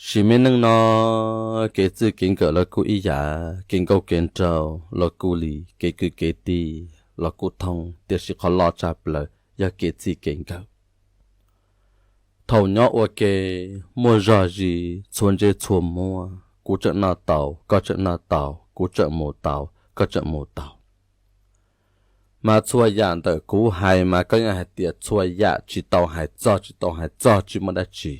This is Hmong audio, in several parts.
Sim me neej no, kev txij kev nkawm los kuj ib yam, kev nkauj kev nraug los kuj li, kev kwv kev tij los kuj thooj, tiam sis qhov loj tshaj plaws yog kev txij kev nkawm. Thaum nyob ua ke, muaj zog zis txhua ntsej txhua muag, kuv tseem noj tau, koj tseem noj tau, kuv tseem mus tau, koj tseem mus tau. Mas txhua yam ntawm kuv hais mas koj yeej hais tias txhua yam tsis tau hais txog, tsis tau hais txog, tsis muaj dab tsi.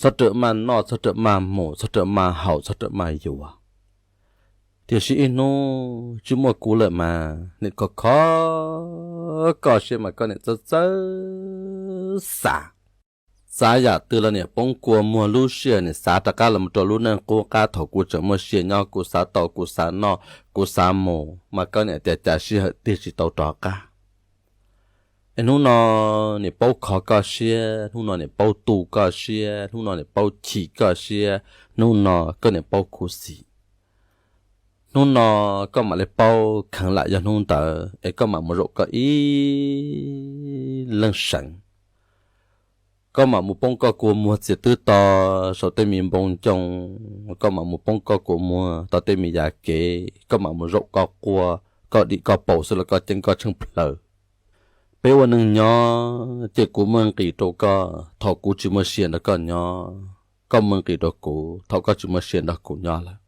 Txhob rawm maj noj, txhob rawm maj mus, txhob rawm maj haus, txhob rawm maj yuav. Tiam sis ib hnub tsis muaj kuv lawm mas nim khov kho koj siab mas koj nim txawj txawj xav. Xav yam twg los nim poob kua muag lub sij hawm nim xav rov qab los rau lub neej qub qab thaum kuv tseem muaj sia nyob, kuv xav tau, kuv xav noj, kuv xav mus, mas koj nim tias cas sij hawm tiag tsis tau rov qab. Es hnub no nim paub kho koj siab, hnub no nim paub tu koj siab, hnub no nim paub chim koj siab, hnub no koj nim paub khuv xim. Hnub no koj mam li paub kheev lam yog hnub ntawd es koj mam mus zaum koj ib leeg seev. Koj mam mus poob koj kua muag txias twb to saum tej me npoo ncoo, koj mam mus poob koj kua muag tau tej me yam kev, koj mam mus zaum koj quaj, koj dim koj paus xwb los koj ceeb koj tsheej plaws. Peb ua neeg nyob ces kuv muaj nqis rau koj thaum kuv tsis muaj sia nrog koj nyob, koj muaj nqis rau kuv thaum koj tsis muaj sia nrog kuv nyob lawm.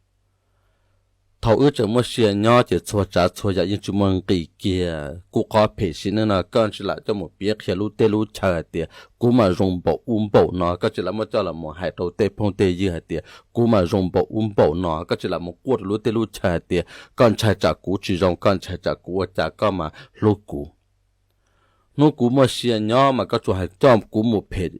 Thaum wb tseem muaj sia nyob ces txhua tsav txhua yam yeej tsis muaj nqis kiag. Kuv qhov phem sim neej no koj tsis lam coj mus piav qhia lub teb lub chaw hais tias kuv mas zoo npaum ub npaum no, koj tsis lam muab coj los mus hais rau tej phooj tej ywg hais tias kuv mas zoo npaum ub npaum no, koj tsis lam mus quaj rau lub teb lub chaw hais tias koj ntshai tsam kuv tsis zoo, koj ntshai tsam kuv ua cas koj mas hlub kuv. Hnub kuv muaj sia nyob mas koj tsuas hais coj kuv mus phem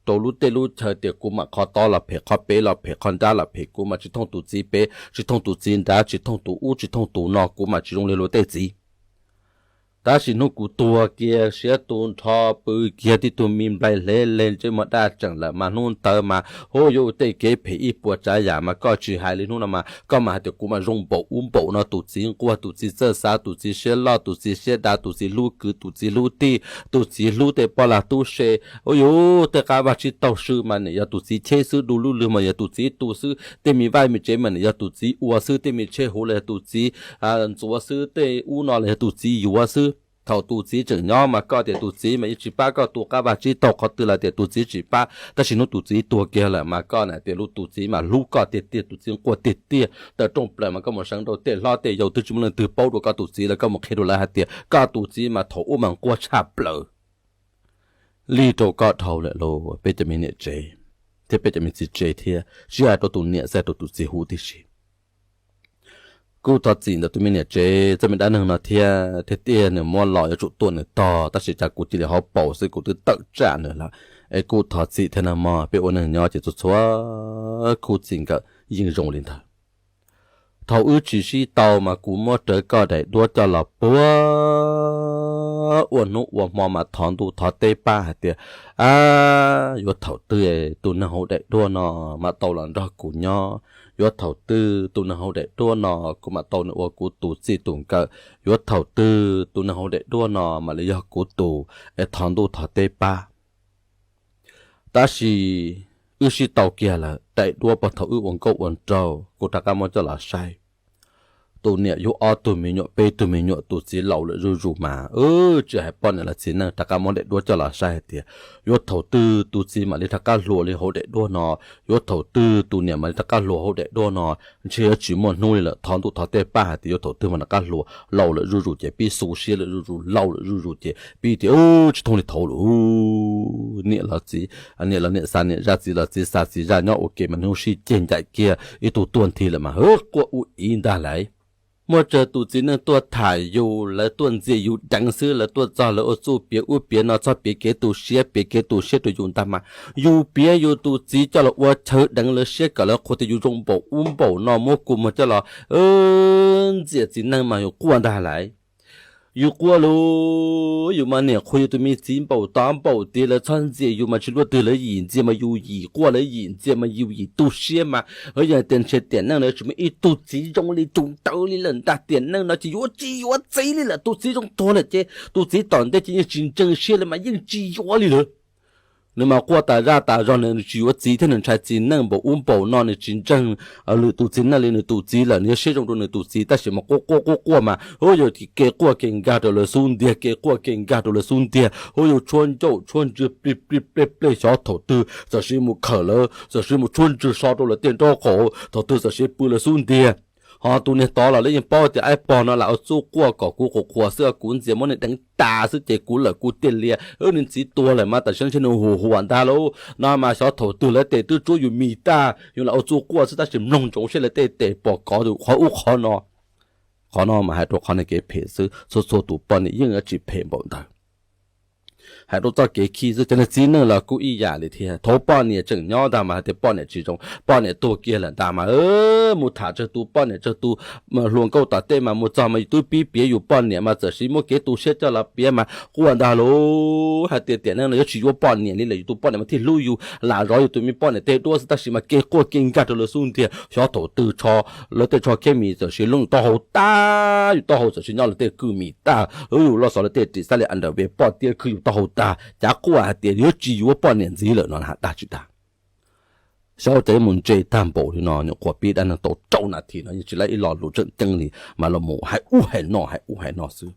rau lub teb lub chaw tias kuv mam qhov tob los phem, qhov pem los phem, qhov nrab los phem, kuv mas tsis thooj tus txiv pem, tsis thooj tus txiv nrad, tsis thooj tus ub tsis thooj tus no, kuv mas tsis zoo li luag tej txiv. Tab sis hnub kuv tuag kiag siab tu nrho pw kiag tib tug me nplaig hle le ntsej muag daj tseem lawm mas hnub ntawd mas hu yuav ua tej kev phem ib puas tsav yam mas koj tsis hais li. Hnub no mas koj mas hais tias kuv mas zoo npaum ub npaum no, tus txiv nquag, tus txiv txawj xav, tus txiv siab loj, tus txiv siab dav, tus txiv hlub kwv, tus txiv hlub tij, tus txiv hlub tej poj lag tub se. Ua yuav tej qab vaj tsib taug swb mas nim yog tus txiv cheb xwb, du lub lwg mas yog tus txiv tu xwb, tej me vaj me tsev mas nim yog tus txiv ua xwb, tej me tsheb huv los yog tus txiv ntxuav xwb, tej ub no los yog tus txiv yuav xwb. Thaum tus txiv tseem nyob mas koj tias tus txiv mas yeej tsis pab koj tu qab vaj tsib taug qhov twg los tias tus txiv tsis pab, tab sis hnub tus txiv tuag kiag lawm mas koj na tias lub tus txiv mas hlub koj tiag tiag, tus txiv nquag tiag tiag. Tawm rooj plaws mas koj mus seev rau tej hlob tej yau twb tsis muaj leej twg paub dua koj tus txiv lawm, koj mus qhia rau lawv hais tias koj tus txiv mas thaum ub mas nquag tshaj plaws. Lig rau koj dhau lawm lauj peb cov me niam tsev thiab peb cov me txiv tsev thiab, tsis hais rau tus niam xwb, rau tus txiv huv tib si. Kuj thov txim ntawm tus me niam tsev txoj me dab neeg no thiab, tiag tiag nws muab los yuav tsum tuaj nws tog, tab sis cas kuv cia li hauv paus xwb kuv twb tawm tsam nws lawm. Es kuj thov txim thiab nawb mog, peb ua neeg nyob ces txhua txhua khub txij nkawm yeej zoo li ntawd. Thaum wb tsis sib tau mas kuv muab rawv koj daim duab coj los puag ua hnub ua hmo mas thov ntuj thov teb pab hais tias, a, yuav thaum twg tus neeg hauv daim duab no mam tau los nrog kuv nyob, yuav thaum twg tus neeg hauv daim duab no kuv mam tau nws ua kuv tus txij tus nkawm, yuav thaum twg tus neeg hauv daim duab no mam li yog kuv tus, es thov ntuj thov teb pab. Tab sis wb sib tau kiag lawm, daim duab puag thaum wb ua nkauj ua nraug kuv rov qab muab coj los saib. Tus niam yug ob tug me nyuam peb tug me nyuam, tus txiv laus lawm zuj zus mas wb tsis hais poj niam los txiv neej rov qab muab daim duab coj los saib hais tias yuav thaum twg tus txiv mam li rov qab hluas li hauv daim duab no, yuav thaum twg tus niam mam li rov qab hluas hauv daim duab no, ntshe yuav tsis muaj hnub li lawm. Thov ntuj thov teb pab hais tias yuav thaum twg mam rov qab hluas, laus lawm zuj zus ces pib xu siab lawm zuj zus, laus lawm zuj zus ces pib tias tsis thooj li thaud lawm. Niam los txiv, niam los niam xa niam zaj, txiv los txiv xa txiv zaj, nyob ua ke mas hnub sib ceg ncaim kiag ib tug tuag nthi lawm mas quaj ua ib ntag lauj. Muaj tsawg tus txiv neej tuaj tham yus, lawv tuaj ntxias yus deev xwb, lawv tuaj txog lawv ua txuj piav ub piav no, txhob piav kev tu siab, piav kev tu siab rau yus ntag mas yus piav yus tus txiv coj los ua chaw deev lawv siab kom lawv qhuas tias yus zoo npaum ub npaum no, muab kua muag coj los ntxias txiv neej mas yus quaj ntag lauj. Yus quaj lus, yus mas niam qhuas yus tus me txiv npaum tod npaum tid, lawv txhob ntxias yus mas tsis luaj twg lawv yim ntxias mas yus yim quaj, lawv yim ntxias mas yus yim tu siab mas. Yog tias ntshe tiam neej no tsis muaj ib tug txiv zoo li tus ntawd li lawm ntag, tiam neej no ces yuav tsis yuav txiv li lawm. Tus txiv zoo tuag lawm ces tus txiv tom ntej ces yeej tsis ntseeg siab li mas yeej tsis yuav li lawm. Nws mas quaj tas zaj tas zog, nws tsis yuav txiv thiab nws ntshai txiv neej npaum ub npaum no, nws tsis ntseeg lwm tus txiv neej li nws tus txiv lawm, nws yuav siab zoo rau nws tus txiv, tab sis mas quaj quaj quaj quaj mas hu yuav kev quaj kev nkag rau lawv xub ntiag, kev quaj kev nkag rau lawv xub ntiag, hu yuav tshuab ncauj tshuab ntswg plig plig pleg pleg, xyov thaum twg txawm sis mus khawm lawv, txawm sis mus tshuab ntswg so rau lawv tej nraub qaum, thaum twg txawm sis pw lawv xub ntiag. Ho tus niag tod los lawv yeej paub tias aib pog no lam ua txuj quaj kom kuv qhuas qhuas xwb, kuv ntxias muab nws deev tas xwb ces kuv lawm kuv tiaj lias, nws txiv tuag lawm mas tam sim no ntshe nws huam huam ntag lauj. No mas xyov thaum twg lawv tes twb tsuab yus mis tag, yus lam ua txuj quaj xwb tab sis mloog ntsoov seb lawv tej tes pom kov qhov ub qhov no. Qhov no mas hais rau qhov niag kev phem xwb, txhua txhua tus poj niam yeej yuav tsis phem npaum ntawd. Hais rau txoj kev khib xwb, cov niag txiv neej los kuj ib yam li thiab. Thaum poj niam tseem nyob ntag mas hais tias poj niam tsis zoo, poj niam tuag kiag lawm ntag mas mus tham tsawg tus poj niam tsawg tus, hluas nkauj tom tej mas mus txog mas yus twb pib piav yus poj niam mas txawm sis muab kev tu siab coj los piav mas quaj ntag lauj. Hais tias tiam neej no yuav tsis yuav poj niam li lawm, yus tus poj niam mas thiaj hlub yus, lam zov yus tus me poj niam tej duab xwb tab sis mas kev quaj kev nkag rau lawv xub ntiag, xyov thaum twg lawv tej tsho khiab mis txawm sis looj taub hau tag, yus taub hau txawm sis nyob lawv tej kwj mis tag, yus loj xov lawv tej ris xab li a nram ve poj tiab khwb yus taub hau tag, cav quaj hais tias yuav tsis yuav poj niam ntxiv lawm no na, dag tsis dag. Xyov cas yuav mus ntse tag npaum li no, nyuam qhuav pib dab neeg tau rau nas this no yeej tsis laib ib lo lus tseem ceeb li mas los mus hais ub hais no hais ub hais no xwb.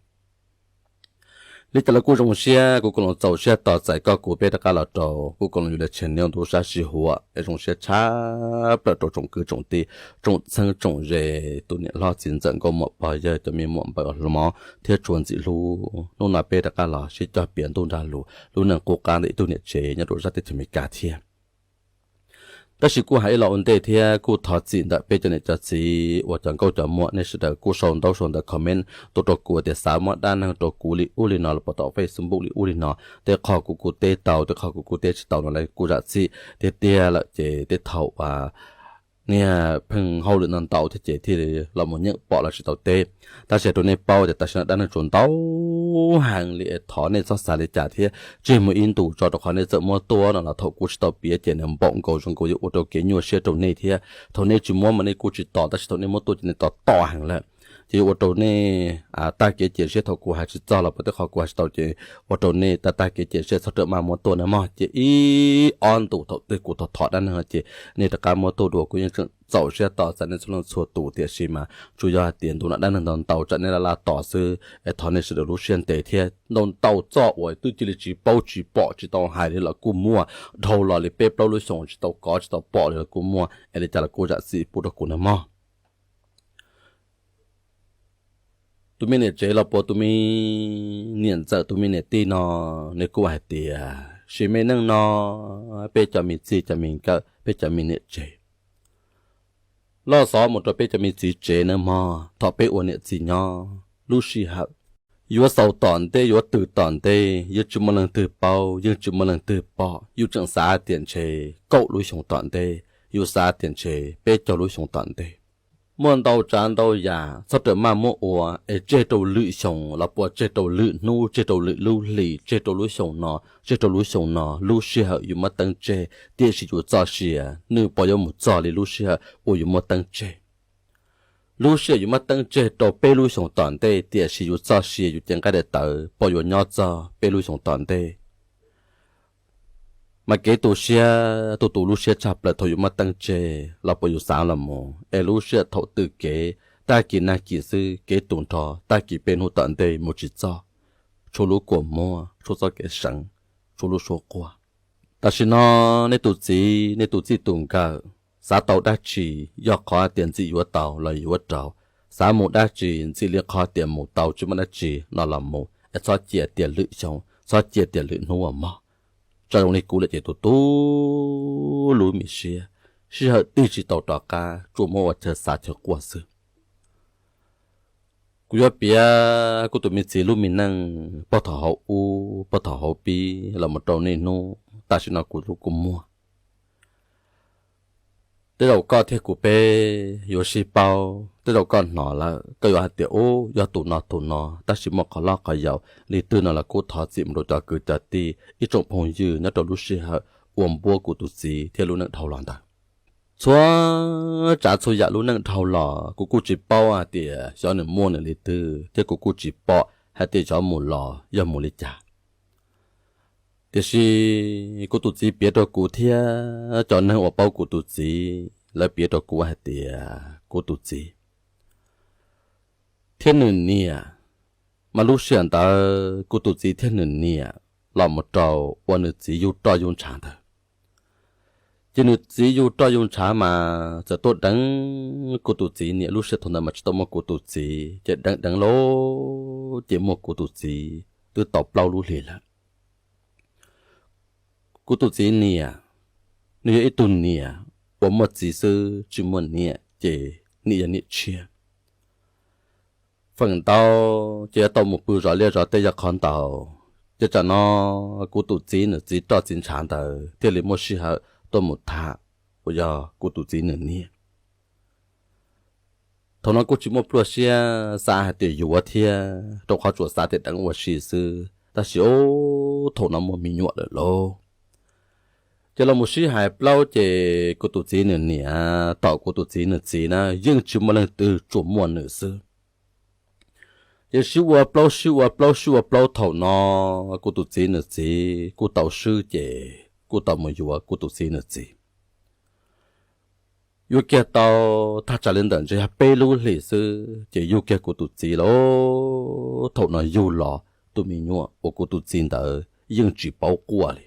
Li cas los kuj zoo siab, kuv kuj los txaus siab tos txais koj kuv peb rov qab los rau kuv kuj los yus li channel Ntub Sab Sij Huam es zoo siab tshaj plaws rau tsoom kwv tsoom tij, tsoom txheeb tsoom ze, tus niam hlob txiv ntxawm nkauj muam pog yawg, cov me muam npawg hlob mov thiab tshua ntxim hlub. Hnub no peb rov qab los sib cog piav ntuj nrag lus lub neej qub qab ntawm ib tug niam tsev nyob rau zaj teb chaws Amelikas thiab. Tab sis kuj hais ib lo ua ntej thiab kuj thov txim ntawm peb cov niam cov txiv uas cov nkauj cov muam nej sawv daws kuj sau ntaub sau ntawv comment tuaj rau kuv tias xav muab dab neeg rau kuv li ub li no los puas tom Facebook li ub li no. Tej qho kuv kuj teb tau, tej qho kuv kuj teb tsis tau no lawv kuj zam txim tiag tiag lawm ces tej thaum uas niag pheej hauj lwm ntau ntau thiab ces thiaj li los mus nyeem pom los tsis tau teb. Tab sis rau nej paub tias tam sim no dab neeg tsuas ntau heev li es thov nej txhob xav li cas thiab tseg mus ib ntus tso, rau qhov nej txawm muab tuaj no los thaum kuv tsis tau piav ces nws npaum nkaus zoo nkaus yuav ua rau kev nyuaj siab rau nej thiab. Thaum nej tsis muab mas nej kuj tsis tos, tab sis thaum nej muab tuaj ces nej tos tos heev lawm. Ces yuav ua rau nej tag kev cia siab, thaum kuv hais tsis txog los puas tej qhov kuv hais tsis tau ces ua rau nej tag tag kev cia siab, txhob rawm maj muab tuaj na mog. Ces ib ob ntus thaum twg kuv thov thov dab neeg no ces nej rov qab muab tuaj dua, kuv yeej tseem txaus siab tos txais nej txhua leej txhua tus, tiam sis mas tsuas yog hais tias ntu no dab neeg ntau ntau tsam nej laj laj tos xwb es thov nej sawv daws lub siab ntev thiab. Ntau ntau txoj uas twb cia li tsis paub tsis pom tsis tau hais li los kuj muaj, dhau los li peb plaub lub xyoos tsis tau kov tsis tau pom li los kuj muaj, es li cas los kuj zam txim pub rau kuv na mog. Tus me niam tsev los puas tus me niam ntxawm tus me niam tij no, nws kuj hais tias sim me neej no peb cov me txij cov me nkawm peb cov me niam tsev loj xov mus rau peb cov me txiv tsev na mog, thaum peb ua niam txiv nyob lub sij hawm yuav xaus tom ntej yuav twg tom ntej yeej tsis muaj leej twg paub yeej tsis muaj leej twg pom. Yus tseem xav tias ntshe kaum lub xyoo tom ntej, yus xav tias ntshe peb caug lub xyoo tom ntej. Muaj ntau tsav ntau yam txhob rawm maj muab ua es tseg rau lwm xyoo los puas tseg rau lwm hnub, tseg rau lwm lub hlis, tseg rau lub xyoo no, tseg rau lub xyoo no, lub sij hawm yus muab teeb tseg tiam sis yus txoj sia nws puas yuav mus txog li lub sij hawm uas yus muab teeb tseg. Lub sij hawm yus muab teeb tseg rau peb lub xyoo tom ntej tiam sis yus txoj sia yus cev nqaij daim tawv puas yuav nyob txog peb lub xyoo tom ntej. Mas kev tu siab tu tu lub siab tshaj plaws thaum yus muab teeb tseg los puas yus xav los mus es lub sij hawm thaum twg kev, tag kis nag kis xwb kev tu nrho tag kis peb hnub tom ntej mus tsis txog, tshuav lub kua muag, tshuav txoj kev seev, tshuav lub suab quaj. Tam sim no nej tus txiv nej tus txij tus nkawm xav tau dab tsi, yog qhov tias ntxim yuav tau los yuav raug, xav mus dab tsi ntxim li qhov tias mus tau tsis muaj dab tsi no los mus es txhob cia tias lwm xyoo, txhob cia tias lwm hnub uas mog. Tso zoo li kuv lawm ces tu tu lub me siab, sij hawm tig tsis tau rov qab tsuas muab ua chaw xav chaw quaj xwb. Kuv yuav piav kuv tus me txiv lub me neej puag thaum hauv ub puag thaum hauv pib los mus rau niaj hnub tam sim no kuv lub kua muag. Tej zaum koj thiab kuv peb yuav sib paub, tej zaum koj hnov lawm koj yuav hais tias ub yog tus no tus no, tab sis muaj qhov loj qhov yau li twg no los kuj thov txim mus rau cov kwv cov tij ib tsoom phooj ywg nyob rau lub sij hawm uas npuab kuv tus txiv thiab lub neej dhau los ntawd. Txhua tsav txhua yam lub neej dhau los kuv kuj tsis paub hais tias xyov nws muaj nws li twg thiab kuv kuj tsis pom hais tias xyov mus los yog mus li cas. Tiam sis kuv tus txiv piav rau kuv thiab cov neeg uas paub kuv tus txiv lawv piav rau kuv hais tias kuv tus txiv thiab nws niam, mas lub sij hawm ntawd kuv tus txiv thiab nws niam los mus rau uas nws txiv yug roj yug ntshav ntawd. Ces nws txiv yug roj yug ntshav mas txawm tuaj deev kuv tus txiv niam, lub sij hawm thaum ntawd mas tsis tau muaj kuv tus txiv, ces deev deev lauj ces muaj kuv tus txiv twb tau plaub lub hlis lawm. Kuv tus txiv niam, nws yog ib tug niam uas muaj txiv xwb tsis muaj niam, ces niam yog niam tshiab. Feem ntau ces yuav tau mus pw zov liaj zov teb yog qhov ntau. Ces tsam no kuv tus txiv nws txiv roj txiv ntshav ntawd thiaj li muaj sij hawm tuaj mus tham uas yog kuv tus txiv nws niam. Thaum no kuj tsis muaj pluaj siab xav hais tias yuav thiab, rau qhov tsuas xav tias deev ua si xwb, tab sis ub thaum no muaj me nyuam lawm lauj. Ces los mus sib hais plaub ces kuv tus txiv nws niam tom kuv tus txiv nws txiv na yeej tsis muaj leej twg, tsuas muaj nws xwb. Ces sib ua plaub sib ua plaub sib ua plaub, thaum no kuv tus txiv nws txiv kuj tau swb ces kuj tau mus yuav kuv tus txiv nws txiv. Yug kiag tau thaj tsam li ntawm ntshe yog peb lub hlis xwb ces yug kiag kuv tus txiv lawm. Thaum no yug los tus me nyuam uas kuv tus txiv ntawd yeej tsis paub quaj li.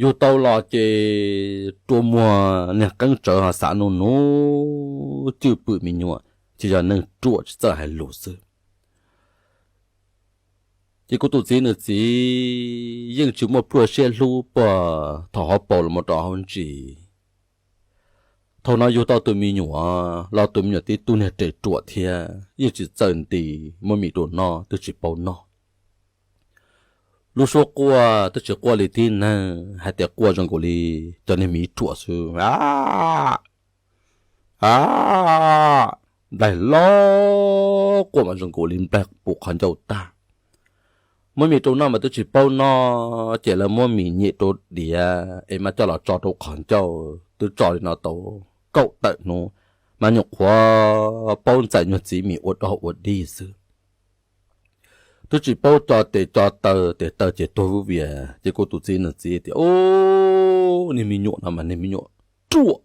Yug tau los ces rua muag niag qeeb tsawv ho xav nug nug cwj pwm me nyuam, ces yog neeg ruam tsis txawj hais lus xwb. Ces kuv tus txiv nws txiv yeej tsis muaj pluaj siab hlub puag thaum hauv paus los mus rau hauv ntsis. Thaum no yug tau tus me nyuam los tus me nyuam tib tug niag res ruam thiab yeej tsis txawj nti, muab mis rau noj twb tsis paub noj. Lub suab quaj twb tsis quaj li tib neeg, hais tias quaj zoo nkaus li cov niag miv ruam xwb a, a, nplaig los quaj mas zoo nkaus li nplaig puv qhov ncauj tag. Muab mis rau noj mas twb tsis paub noj, ces lawv muab mis nyem rau diav es mas coj los tso rau qhov ncauj, twb tso li no tau kaum tawm hnub, mas nyuam qhuav paub ntxais nyuag txiv mis ua dog ua dig xwb. Twb tsis paub co tes co taw, tes taw ces tuag vwj vias, ces kuv tus txiv nws txiv tias, Ub, niag me nyuam no mas niag me nyuam ruam,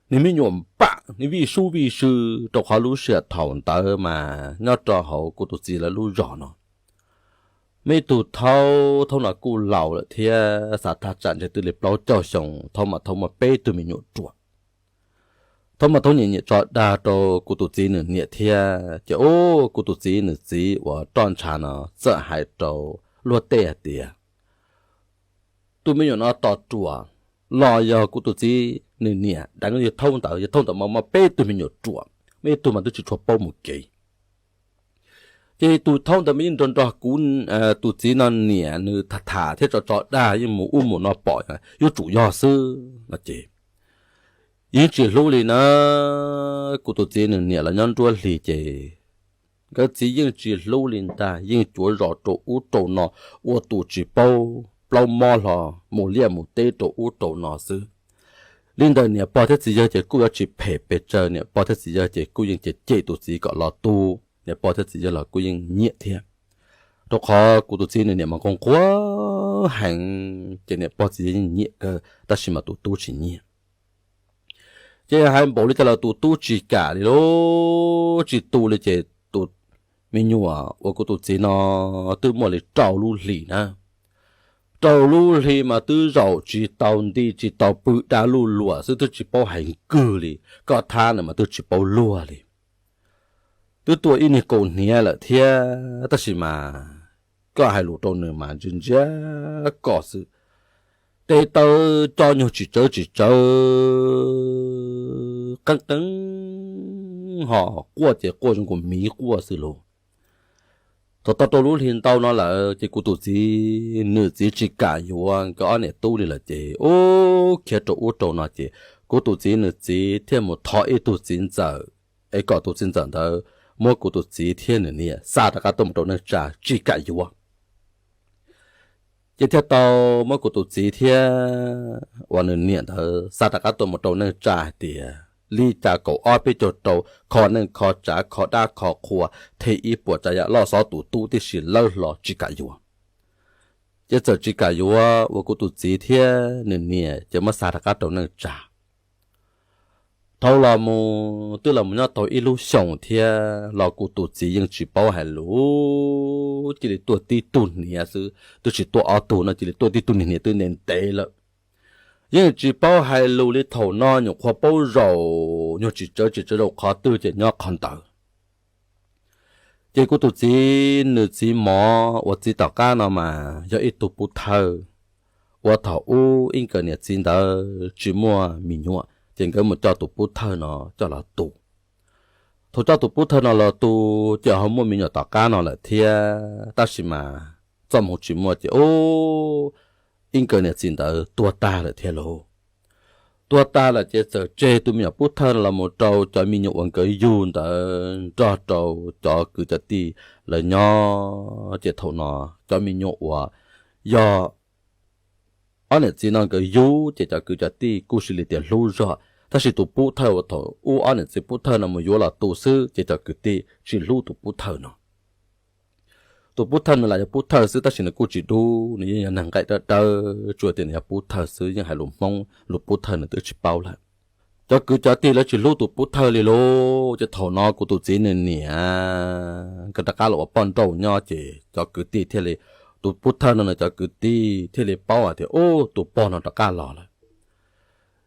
niag me nyuam npam, niag vij sub vij sw, rau qhov lub sij hawm thaum ntawd mas nyob rau hauv kuv tus txiv lawv lub zos no, muaj ib tug thaub, thaub no kuj laus lawm thiab, xav thaj tsam ntshe twb li plaub caug xyoo, thaub mas thaub muaj peb tug me nyuam ruam. Thaub mas thaub nyiam nyiam tso dag rau kuv tus txiv nws niam thiab, ces ub, kuv tus txiv nws txiv uas roj ntshav no txawm hais rau luag tej hais tias, Tus me nyuam no tos ruam los yog kuv tus txiv nws niam deev yawg thaub ntawd, yawg thaub ntawd mas muaj peb tug me nyuam ruam, muaj ib tug mas twb tsis tshua paub mus kev. Ces tus thaub ntawd mas yeej nrog nrog kuv tus txiv no niam nws tham tham thiab tso tso dag, yeej mus ub mus no pom yuav tsum yog xwb no ces yeej tsis hlub li na. Kuv tus txiv nws niam los nyob nruab hlis ces nkawd txiv yeej tsis hlub li ntag, yeej cuav zos rau ub rau no, ua tus tsis paub plaub mob hlo, mus liaj mus teb rau ub rau no xwb. Li ntawd niam pog thiab txiv yawg ces kuj yuav tsis phem pes tsawg, niam pog thiab txiv yawg ces kuj yeej cem cem tus txiv kom los tu, niam pog thiab txiv yawg los kuj yeej nyiam thiab. Rau qhov kuv tus txiv nws niam mas nquag nquag heev, ces niam pog txiv yawg yeej nyiam kawg tab sis mas tus tub tsis nyiam. Ces hais npaum li cas los tus tub tsis kam li lauj, tsis tu li ces tus me nyuam uas kuv tus txiv no twb muaj li rau lub hlis na. Rau lub hli mas twb zaum tsis tau nti tsis tau pw, dab luj luam xwb, twb tsis paub hais nkwg li, koj thab nws mas twb tsis paub luag li. Twb tuaj ib niag kaus hniav lawm thiab tab sis mas koj hais lus rau nws mas ntsia ntsia koj xwb. Tes taw co nyuag tsis tsawv tsis tsawv, qeeb qeeb ho quaj ces quaj zoo nkaus miv quaj xwb lauj. Thaum tau rau lub hli ntau no lawm ces kuv tus txiv nws txiv tsis kam yuav nkawd ob niam tub li lawm ces ub khiav rau ub rau no ces kuv tus txiv nws txiv thiaj mus thov ib tug txiv ntxawm es kom tus txiv ntxawm ntawd muab kuv tus txiv thiab nws niam xa rov qab tuaj mus rau neej tsa tsis kam yuav. Ces thiaj tau muab kuv tus txiv thiab uas nws niam ntawd xa rov qab tuaj mus rau neej tsa hais tias li cas kaum ob peb caug rau kho neej kho tsav kho dab kho qhua, them ib puas tsav yam loj xov tus tub tib si lawb hlo tsis kam yuav. Ces txawm tsis kam yuav uas kuv tus txiv thiab nws niam ces muab xa rov qab rau neej tsa. Dhau los mus twb los mus nyob tau ib lub xyoos thiab los kuv tus txiv yeej tsis paub hais lus, cia li tuaj tib tug hniav xwb, twb tsis tuaj ob tug no, cia li tuaj tib tug niag hniav twb ntev ntev lawm. Yeej tsis paub hais lus li, thaum no nyuam qhuav paub zaum, nyuag tsis tsawv tsis tsawv zaum qhov twg ces nyob qhov ntawd. Ces kuv tus txiv nws txiv mov uas txiv tom qab no mas yog ib tug pub thawj, uas thaum ub ib nkawd niam txiv ntawd tsis muaj me nyuam ces nkawd mus coj tus pub thawj no coj los tu. Thaum coj tus pub thawj no los tu ces ho muaj me nyuam tom qab no lawm thiab, tab sis mas txoj hmoo tsis muaj ces ub, ib nkawd niam txiv ntawd tuag tag lawm thiab lauj. Tuag tag lawm ces txawm tseg tus me nyuam pub thawj no los mus rau cov me nyuam uas nkawd yug ntawd nrog rau cov kwv cov tij lawv nyob. Ces thaum no cov me nyuam uas yog ob niam txiv no nkawd yug ces cov kwv cov tij kuj sis li tias hlub zog, tab sis tus pub thawj uas thaum ub ob niam txiv pub thawj no mus yuav los tu xwb ces cov kwv tij tsis hlub tus pub thawj no. Tus pub thawj nws lam yog pub thawj xwb tab sis nws kuj tsis dub, nws yeej yog neeg nqaim dawb dawb, tsuas tias nws yog pub thawj xwb, yeej hais lus Hmoob, lus pub thawj nws twb tsis paub lawm. Cov kwv cov tij lawv tsis hlub tus pub thawj li lauj. Ces thaum no kuv tus txiv nws niam nkawd rov qab los ua poj nrauj nyob ces cov kwv tij thiaj li, tus pub thawj no nws cov kwv tij thiaj li paub hais tias ub, tus pog no rov qab los lawm.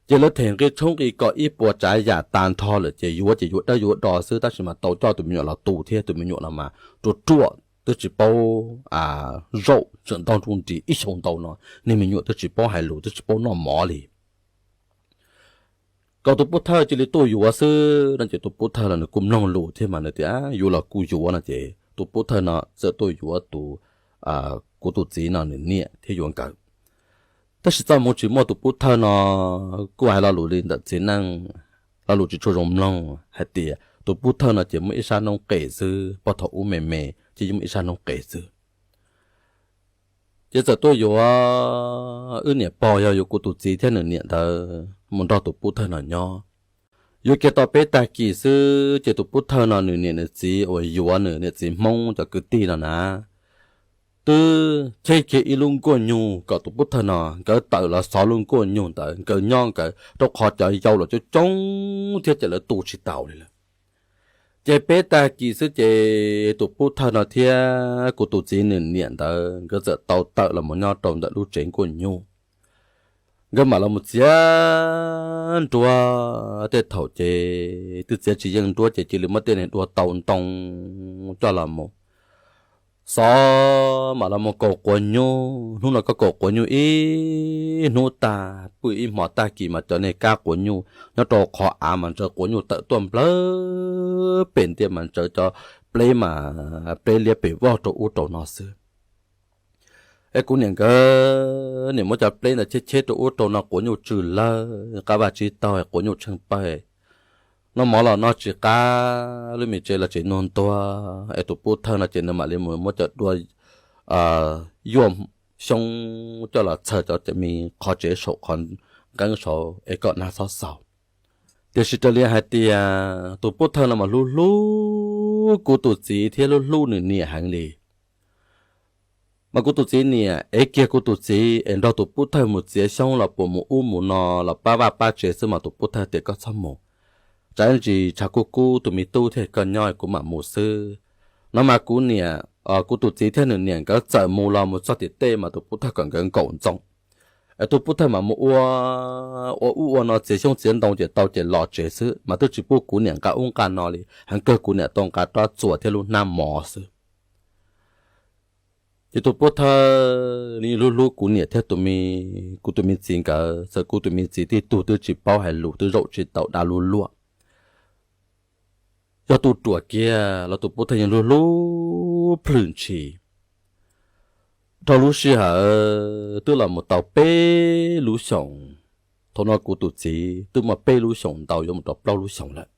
Ces lawv them nqi tshoob nqi kos ib puas tsav yam tas nrho lawm ces yuav ces yuav dawb yuav do xwb, tab sis mas tau coj tus me nyuam los tu thiab, tus me nyuam no mas ruam ruam twb tsis paub zaum, tseem ntaug nruj nris ib xyoo ntau no, niag me nyuam twb tsis paub hais lus twb tsis paub noj mov li. Kom tus pub thawj cia li tuaj yuav xwb no ces tus pub thawj los nws kuj mloog lus thiab mas nws tias yuav los kuj yuav no ces tus pub thawj no txawm tuaj yuav tus, kuv tus txiv no nws niam thiab yuav nkawd. Tab sis txoj hmoo tsis muaj, tus pub thawj no kuj hais lo lus li ntawm txiv neej, lo lus tsis tshua zoo mloog hais tias tus pub thawj no ces muaj ib sab noob qes xwb, puag thaum ub me me ces yeej muaj ib sab noob qes xwb. Ces txawm tuaj yuav wb niam pog, yog yuav kuv tus txiv thiab nws niam ntawd mus nrog tus pub thawj no nyob. Yuav kiag tau peb tag kis xwb ces tus pub thawj no nws niam nws txiv uas yuav nws niam txiv Hmoob cov kwv tij no na, twb cheb kiag ib lub nkuaj nyuj kom tus pub thawj no nkawd tawm los xov lub nkuaj nyuj ntawd nkawd nyob nkawd, rau qhov cov yau los coob coob thiab ces lawv tu tsis taus li lawm. Ces peb tag kis xwb ces tus pub thawj no thiab kuv tus txiv nws niam ntawd nkawd txawm tau tawm los mus nyob rau ntawm lub tsev nkuaj nyuj. Nkawd mam los mus txiav nruab, tej thaum ces twb txiav tsis yeej nruab ces cia li muab tej niag dua tau ntoo coj los mus xov, mam los mus kaus quav nyuj. Hnub no koj kaus quav nyuj ib hnub tag, pw ib hmo tag kis mas cov niag kab quav nyuj nyob rau qhov av mas ntsawv quav nyuj tawm tuaj nplawg pem ntiaj mas ntsawv cov pleb mas pleb liab pes vog rau ub rau no xwb. Es kuv niam nkawd niam muab cov pleb ntawd cheb cheb rau ub rau no quav nyuj tsw lawg, qab vaj tsib taug quav nyuj tsheej pawg. Noj mov los noj tsis qab, lub me tsev los tsev ntuag ntuag, es tus pub thawj no ces nws mam li mus muab cov dua yuaj xyoob coj los txhawm cov me qhov tsev saum qhov nqeeb saud es kom nag txhob xaus. Tiam sis raws li hais tias tus pub thawj no mas hlub hlub kuv tus txiv thiab hlub hlub nws niam heev li. Mas kuv tus txiv niam ev kiag kuv tus txiv es nrog tus pub thawj mus txiav xyoob los puas mus ub mus no los pab vaj pab tsev xwb mas tus pub thawj tias koj txhob mus, tsam ntsis tshav kub kub tus me tub thiab, koj nyob kuv mam mus xwb. No mas kuv niam, kuv tus txiv thiab nws niam nkawd txawm mus los mus txog tim tej mas tus pub thawj kom nkawd nkaum ntxoov. Es tus pub thawj mas mus ua, ua ub ua no txiav xyoob txiav ntoo ces tau ces los tsev xwb mas twb tsis pub kuv niam nqa ub nqa no li, heev kawg kuv niam tau nqa rab txuas thiab lub hnab mov xwb. Ces tus pub thawj nws hlub hlub kuv niam thiab tus me, kuv tus me txiv nkawd, txawm kuv tus me txiv tib tug twb tsis paub hais lus twb zaum tsis tau dab lub luaj. Yog tus ruam kiag los tus pub thawj yeej hlub hlub plhws ntshis. Dhau lub sij hawm twb los mus tau peb lub xyoos, thaum no kuv tus txiv twb muaj peb lub xyoos ntau yuav mus rau plaub lub xyoos lawm.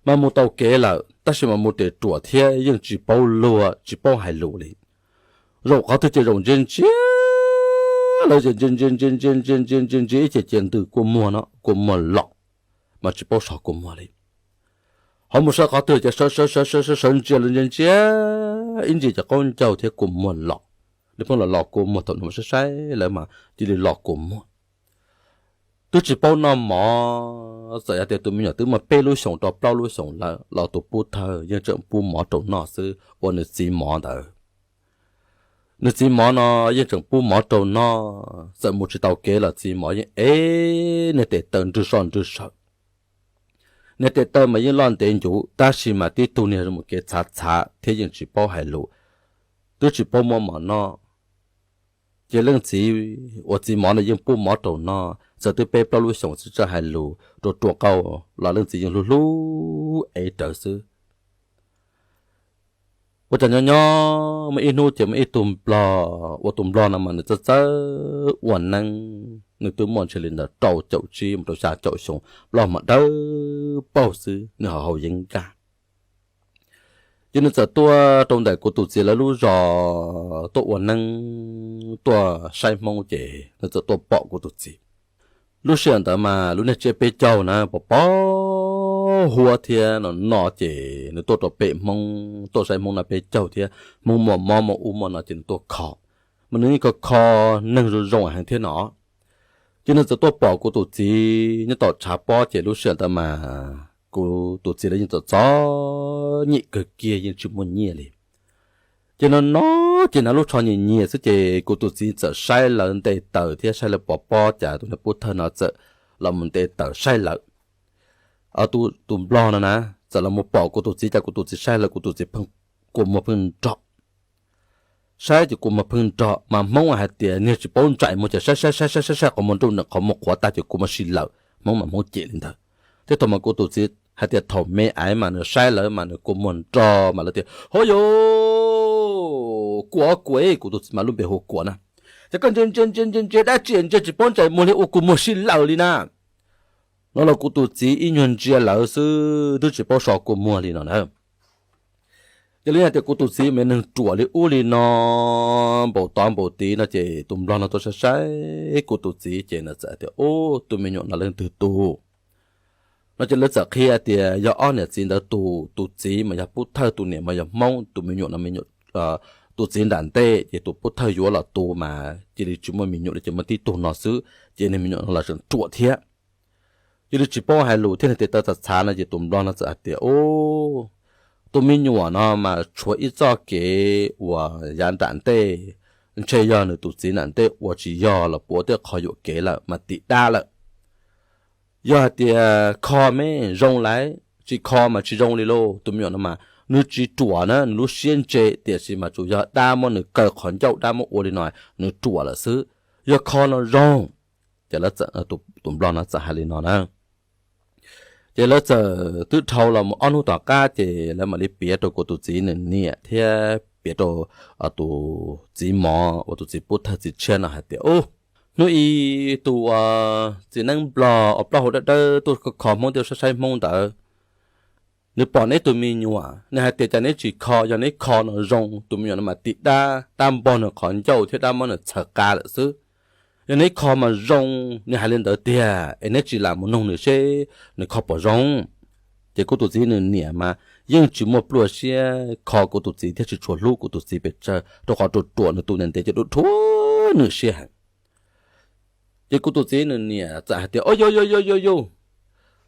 Mas mus tau kev lawm tab sis mas mus tes ruam thiab yeej tsis paub luag tsis paub hais lus li. Zaum qhov twg ces zaum ntsia ntsia lawv ces ntsia ntsia ntsia ntsia ntsia ntsia ntsia ntsia ib ce cia ntws kua muag no kua muag lom, mas tsis paub so kua muag li. Ho mus sawv qhov twg ces sawv sawv sawv sawv sawv ntsia lawv ntsia ntsia ib ntsis ces qaub ncaug thiab kua muag lom. nws pheej los los kua muag thaum nws mus saib saib lawv mas cia li los kua muag. Twb tsis paub noj mov, txawm yog tias tus me nyuam twb muaj peb lub xyoos rau plaub lub xyoos lawm los tus pub thawj yeej tseem pub mov rau noj xwb uas nws txiv mov ntawd. Nws txiv mov no yeej tseem pub mov rau noj, txawm mus tsis tau kev los txiv mov yeej ev niag tes taw nrwg soj nrwg saw. Niag tes taw mas yeej loj ntev ncuv tab sis mas tib tug niag mus kev txhav txhav thiab yeej tsis paub hais lus, twb tsis paub muab mov noj. Ces leej txiv uas txiv mov no yeej pub mov rau noj, txawm twb peb plaub lub xyoos tsis txawj hais lus rau ruam qauj los leej txiv yeej hlub hlub ev rawv xwb. Ua cas nyob nyob muaj ib hnub ces muaj ib tug nplog, ua tus nplog no mas nws txawj txawj ua neeb, nws twb muaj ntshe li ntawm rau caum tsib mus rau xya caum xyoo, plab hwj mas dawb paug xwb, nws ho haus yeeb nkaj. Ces nws txawm tuaj rau ntawm kuv tus txiv lawv lub zos tuaj ua neeb tuaj saib Hmoob ces nws txawm tuaj pom kuv tus txiv. Lub sij hawm ntawd mas lub niag tsiab peb caug na pos pos huab thiab no no ces nws tuaj rau pem Hmoob tuaj saib Hmoob no peb caug thiab Hmoob muaj mob muaj ub muaj no ces nws tuaj kho, mas nws yeej kho kho neeg zoo zoo heev thiab no. Ces nws txawm tuaj pom kuv tus txiv nyob tom tshav pob ces lub sij hawm ntawd mas kuv tus txiv lawv yeej txom txom nyem kawg kiag yeej tsis muaj nyiaj li. Ces no no ces hnav lub tsho nyias nyias xwb ces kuv tus txiv txawm saib lawv nte taws thiab saib lawv pov pob cas tus niag pub thawj no txawm los mus nte taws saib lawv. Tus nplog no na txawm los mus pom kuv tus txiv cas kuv tus txiv saib lawv kuv tus txiv pheej kua muag pheej nrog. Saib ces kua muag pheej nrog mas Hmoob hais tias niag tsis paub ntsais muag ces saib saib saib saib saib saib qhov muag nruj nws qhov muag qhuav tag ces kua muag sib lawm, Hmoob mas Hmoob cem li ntawd. Thiab thaum mas kuv tus txiv hais tias thaum me aiv mas nws saib lawv mas nws kua muag nrog mas lawv tias ho yus kua kua, kuv tus txiv mas lub npe hu Kuam na. Ces koj ntsia ntsia ntsia ntsia ntsia dab tsi ntsia tsis paub ntsais muag li ua kua muag sib lawm li na. No los kuv tus txiv ib nyuag ntsia lawv xwb twb tsis paub so kua muag li no na. Ces lawv hais tias kuv tus txiv me neeg ruam li ub li no, npaum tod npaum tid no ces tus nplog no tuaj saib saib kuv tus txiv ces nws txawm tias ub, tus me nyuam no leej twg tus? No ces lawv txawm qhia tias yog ob niam txiv ntawd tus, tus txiv mas yog pub thawj, tus niam mas yog Hmoob, tus me nyuam no me nyuam, tus txiv nram ntej ces tus pub thawj yuav los tu mas cia li tsis muaj me nyuam li ces muaj tib tug no xwb ces niag me nyuam no los tseem ruam thiab. Cia li tsis paub hais lus thiab niag tes taw txhav txhav no ces tus nplog no txawm hais tias ub, tus me nyuam no mas tshuav ib txoj kev uas yav nram ntej, ntshe yog nws tus txiv nram ntej ua tsis yog los puav tej qho yuam kev lawm mas tim dab lawm. Yog hais tias kho me zoo lawm, tsis kho mas tsis zoo li lauj. Tus me nyuam no mas nws tsis ruam na, nws lub siab ntse tiam sis mas tsuas yog dab muab nws kaw qhov ncauj, dab muab ua li no nws ruam lawm xwb, yog kho no zoo. Ces tus nplog no txawm hais li no na. Ces lawv txawm twb dhau los mus ob hnub tom qab ces lawv mam li piav rau kuv tus txiv nws niam thiab piav rau tus txiv mov uas tus txiv pub thawj txiv tshiab no hais tias ub, hnub ib tus uas txiv neeb nplog uas plaub hau dawb dawb tuaj kho Hmoob thiab saib saib Hmoob ntawd, nws pom neb tus me nyuam, nws hais tias cas neb tsis kho, yog neb kho no zoo, tus me nyuam no mas tim dab, dab npog nws qhov ncauj thiab dab muab nws txhaws qa lawm xwb. Yog neb kho mas zoo, nws hais li ntawd tiag es neb tsis lam mus noog nws seb nws kho puas zoo. Ces kuv tus txiv nws niam mas yeej tsis muaj pluaj siab kho kuv tus txiv thiab tsis tshua hlub kuv tus txiv pes tsawg rau qhov ruam ruam nws tus niam ntev ces dhuav nws siab heev. Ces kuv tus txiv nws niam txawm hais tias ub, yus yus yus yus,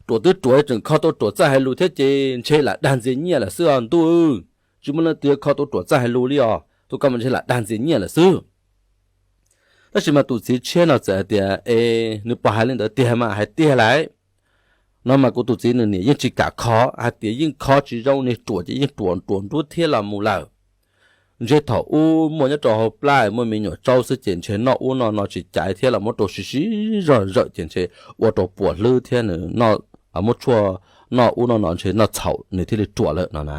ruam twb ruam tseem kho tau ruam txawj hais lus thiab ces ntshe lam dag ntxias nyiaj lawm xwb os ntuj. Tsis muaj leej twg kho tau ruam txawj hais lus li os, tus ko mas ntshe lam dag ntxias nyiaj lawm xwb. Tab sis mas tus txiv tshiab no txawm hais tias es nws pom hais li ntawd tiag mas hais tiag lauj. No mas kuv tus txiv nws niam yeej tsis kam kho, hais tias yeej kho tsis zoo, nws ruam ces yeej ruam ruam nruab thiab los mus lawm. Ntshe thaum ub muaj nyob rau hauv plab muaj me nyuam tsaub xwb ces ntshe noj ub noj no tsis caiv thiab los muab rau siv siv zog zawm ces ntshe ua rau puas hlwb thiab nws muab tshuaj noj ub noj no ntshe noj txhaum nws thiaj li ruam lawm no na.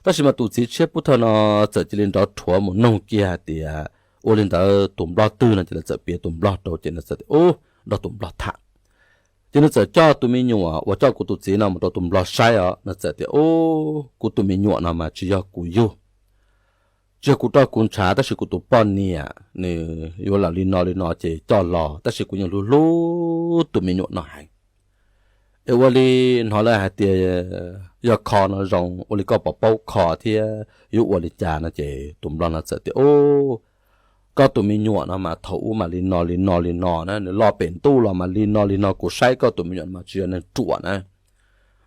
Tab sis mas tus txiv tshiab pub thawj no txawm cia li nrov rhuav mus noog kiag hais tias ua li ntawd tus nplog twg no ces lawv txawm piav tus nplog rau ces nws txawm tias ub, nrog tus nplog tham. Ces nws txawm coj tus me nyuam uas coj kuv tus txiv no mus rau tus nplog saib os, nws txawm tias ub, kuv tus me nyuam no mas tsis yog kuv yug, tsis yog kuv roj kuv ntshav tab sis kuv tus poj niam nws yuav lam li no li no ces coj los tab sis kuv yeej hlub hlub tus me nyuam no heev. Es ua li hnov lawv hais tias yog kho no zoo, ua li koj puas paub kho thiab yuav ua li cas no? Ces tus nplog no txawm tias, Ub, koj tus me nyuam no mas thaum ub mas li no li no li no na, nws loj pem ntuj los mas li no li no, kuv saib koj tus me nyuam no mas tsis yog neeg ruam na.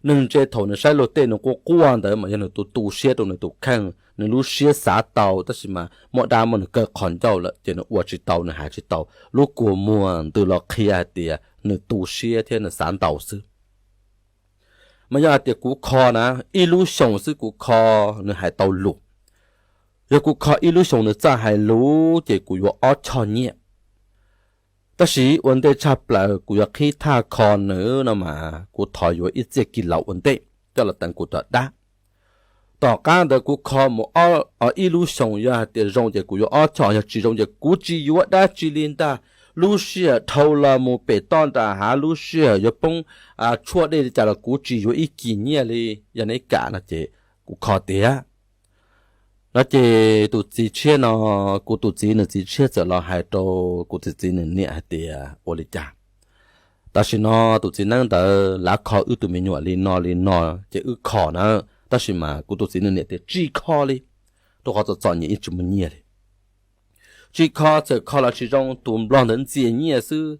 Neeg ntse thaum nws saib luag tej nws quaj quaj ntawd mas yog nws tus tu siab rau nws tus kheej, nws lub siab xav tau, tab sis mas muaj dab muaj nws kaw qhov ncauj lawm ces nws ua tsis tau, nws hais tsis tau, lub kua muag ntws los qhia hais tias nws tu siab thiab nws xav ntau xwb. Mas yog hais tias kuv kho na, ib lub xyoos xwb kuv kho, nws hais tau lus. Yog kuv kho ib lub xyoos nws txawj hais lus ces kuv yuav ob choj nyiaj. Tab sis ua ntej tshaj plaws kuv yuav qhib thaj kho nws no mas kuv thov yuav ib txiaj kis laus ua ntej coj los teev kuv cov dab. Tom qab ntawd kuv kho mus ib lub xyoos, yog hais tias zoo ces kuv yuav ob choj, yog tsis zoo ces kuv tsis yuav dab tsi li ntag. Lub sij hawm dhau los mus pem toj nram hav, lub sij hawm yuav poob tshuaj dej li cas los kuv tsis yuav ib kis nyiaj li, yog neb kam no ces kuv kho tiag. No ces tus txiv tshiab no, kuv tus txiv nws txiv tshiab txawm los hais rau kuv tus txiv nws niam hais tias ua li cas, tam sim no tus txiv neeb ntawd lav kho wb tus me nyuam li no li no, ces wb kho na. Tab sis mas kuv tus txiv nws niam tias tsis kho li, rau qhov txom txom nyem yeej tsis muaj nyiaj li. Tsis kho, txawm kho los tsis zoo, tus nplog ntawd ntxias nyiaj xwb.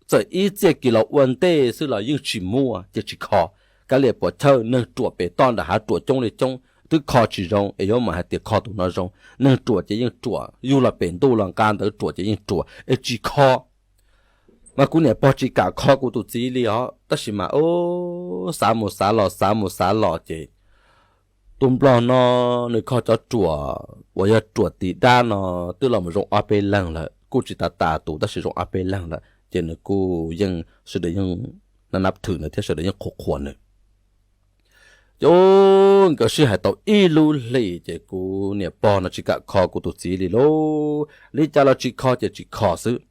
Txawm ib txiaj kis laus ua ntej xwb los yeej tsis muaj ces tsis kho. Kav liam puas chawj, neeg ruam pem toj nram hav ruam coob li coob, twb kho tsis zoo es yuav mam hais tias kho tus no zoo. Neeg ruam ces yeej ruam, yug los pem ntuj los nqa ntawd ruam ces yeej ruam es tsis kho. Mas kuv niam pog tsis kam kho kuv tus txiv li os, tab sis mas xav mus xav los xav mus xav los ces tus nplog no nws kho cov ruam uas yog ruam tis dab no twb los mus zoo ob peb leeg lawm, kuj tsis tas tas tus tab sis zoo ob peb leeg lawm ces nws kuj yeej sawv daws yeej nab nab thwm nws thiab sawv daws yeej qhuas qhuas nws. Ces nkawd sib hais tau ib lub hlis ces kuv niam pog no tsis kam kho kuv tus txiv li lauj, li cas los tsis kho ces tsis kho xwb.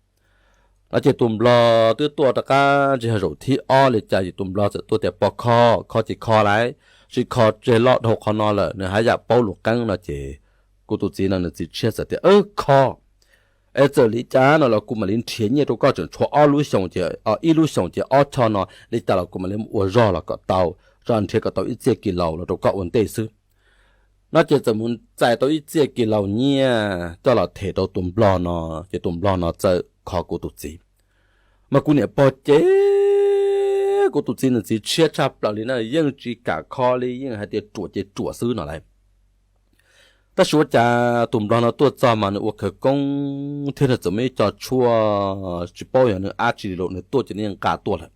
No ces tus nplog twb tuaj rov qab ntsis yog zaum thib ob li cas ces tus nplog txawm tuaj tias pog kho, kho ces kho lauj, tsis kho tseg loj dhau qhov no lawm, nws haj yam paub lus qeeb no ces kuv tus txiv no nws txiv tshiab txawm tias kho, es txawm li cas no los kuv mam li nrhiav nyiaj rau koj tseem tshuav ob lub xyoos ces, ib lub xyoos ces ob choj no, li cas los kuv mam li ua zog los kom tau, zog nrhiav kom tau ib txiaj kis laus los rau koj ua ntej xwb. No ces txawm mus txais tau ib txiaj kis laus nyiaj coj los them rau tus nplog no, ces tus nplog no txawm kho kuv tus txiv. Mas kuv niam pog ces kuv tus txiv nws txiv tshiab tshaj plaws li na, yeej tsis kam kho li, yeej hais tias ruam ces ruam xwb no lauj. Tab sis ua cas tus nplog no tuaj txog mas nws ua khawv koob thiab nws txawm muaj ib co tshuaj tsis paub yog nws ab tsi li los nws tuaj ces nws yeej nqa tuaj lawm.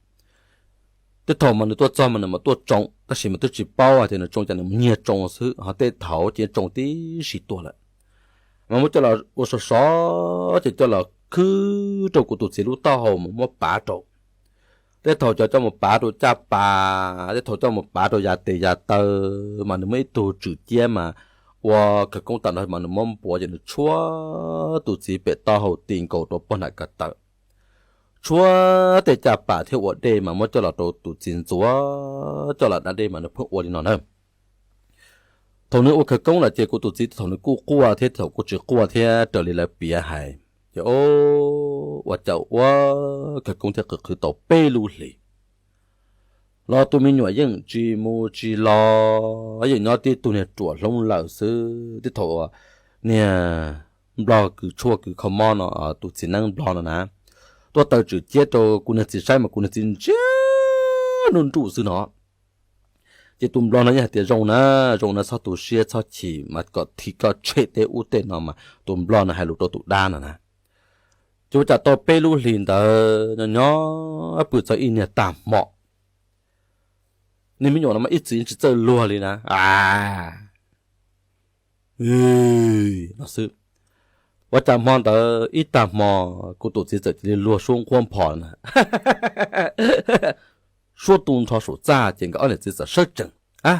Tej thaum mas nws tuaj txog mas nws mam tuaj tsoo, tab sis mas twb tsis paub hais tias nws tsoo cas, nws mus nyiag tsoo xwb, ho tej thaum ces tsoo tib si tuaj lawm. Mas muab coj los ua sov sov ces coj los khwb rau kuv tus txiv lub taub hau mus muab pav rau. Tej thaum coj mus pav rau caj pas, tej thaum coj mus pav rau yav tes yav taw, mas nws muaj ib tug tswm ciab mas ua khawv koob tag nrho mas nws muab npuav ces nws tshuab tus txiv pem taub hau ti nkaus rau pog nram ko taw, tshuab tej caj pas thiab ua dej mas muab coj los rau tus txiv ntxuav coj los da dej mas nws pheej ua li no na. Thaum nws ua khawv koob lawm ces kuv tus txiv thaum nws kuj quaj thiab thaum kuj tsis quaj thiab raws li lawv piav hais. Ces ua cas ua khawv koob thiab qw qhwv tau peb lub hlis los tus me nyuam yeej tsis mus tsis los, yeej nyob tib tug niag ruam hloov lawm xwb. Tej thaum niag nplog kws tshuaj kws kho mob no, tus txiv neeb nplog no na, tuaj taw tswm ciab rau kuv niag txiv saib mas kuv niag txiv ntsia nruj nruj xwb no. Ces tus nplog no yeej hais tias zoo na, zoo na, txhob tu siab txhob chim mas kom thim koj tshem tej ub tej no mas tus nplog no hais lus rau tus dab no na. Ces ua cas tau peb lub hlis ntawd nyob nyob pw txog ib niag tag hmo, niag me nyuam no mas ib txwm yeej tsis txawj luag li na, a no xwb. Ua cas hmo ntawd ib tag hmo kuv tus txiv txawm cia li luag suab nquab nphos na, suab tu nrho saum txaj ces nkawd ob niam txiv txawm sawb tsees. A,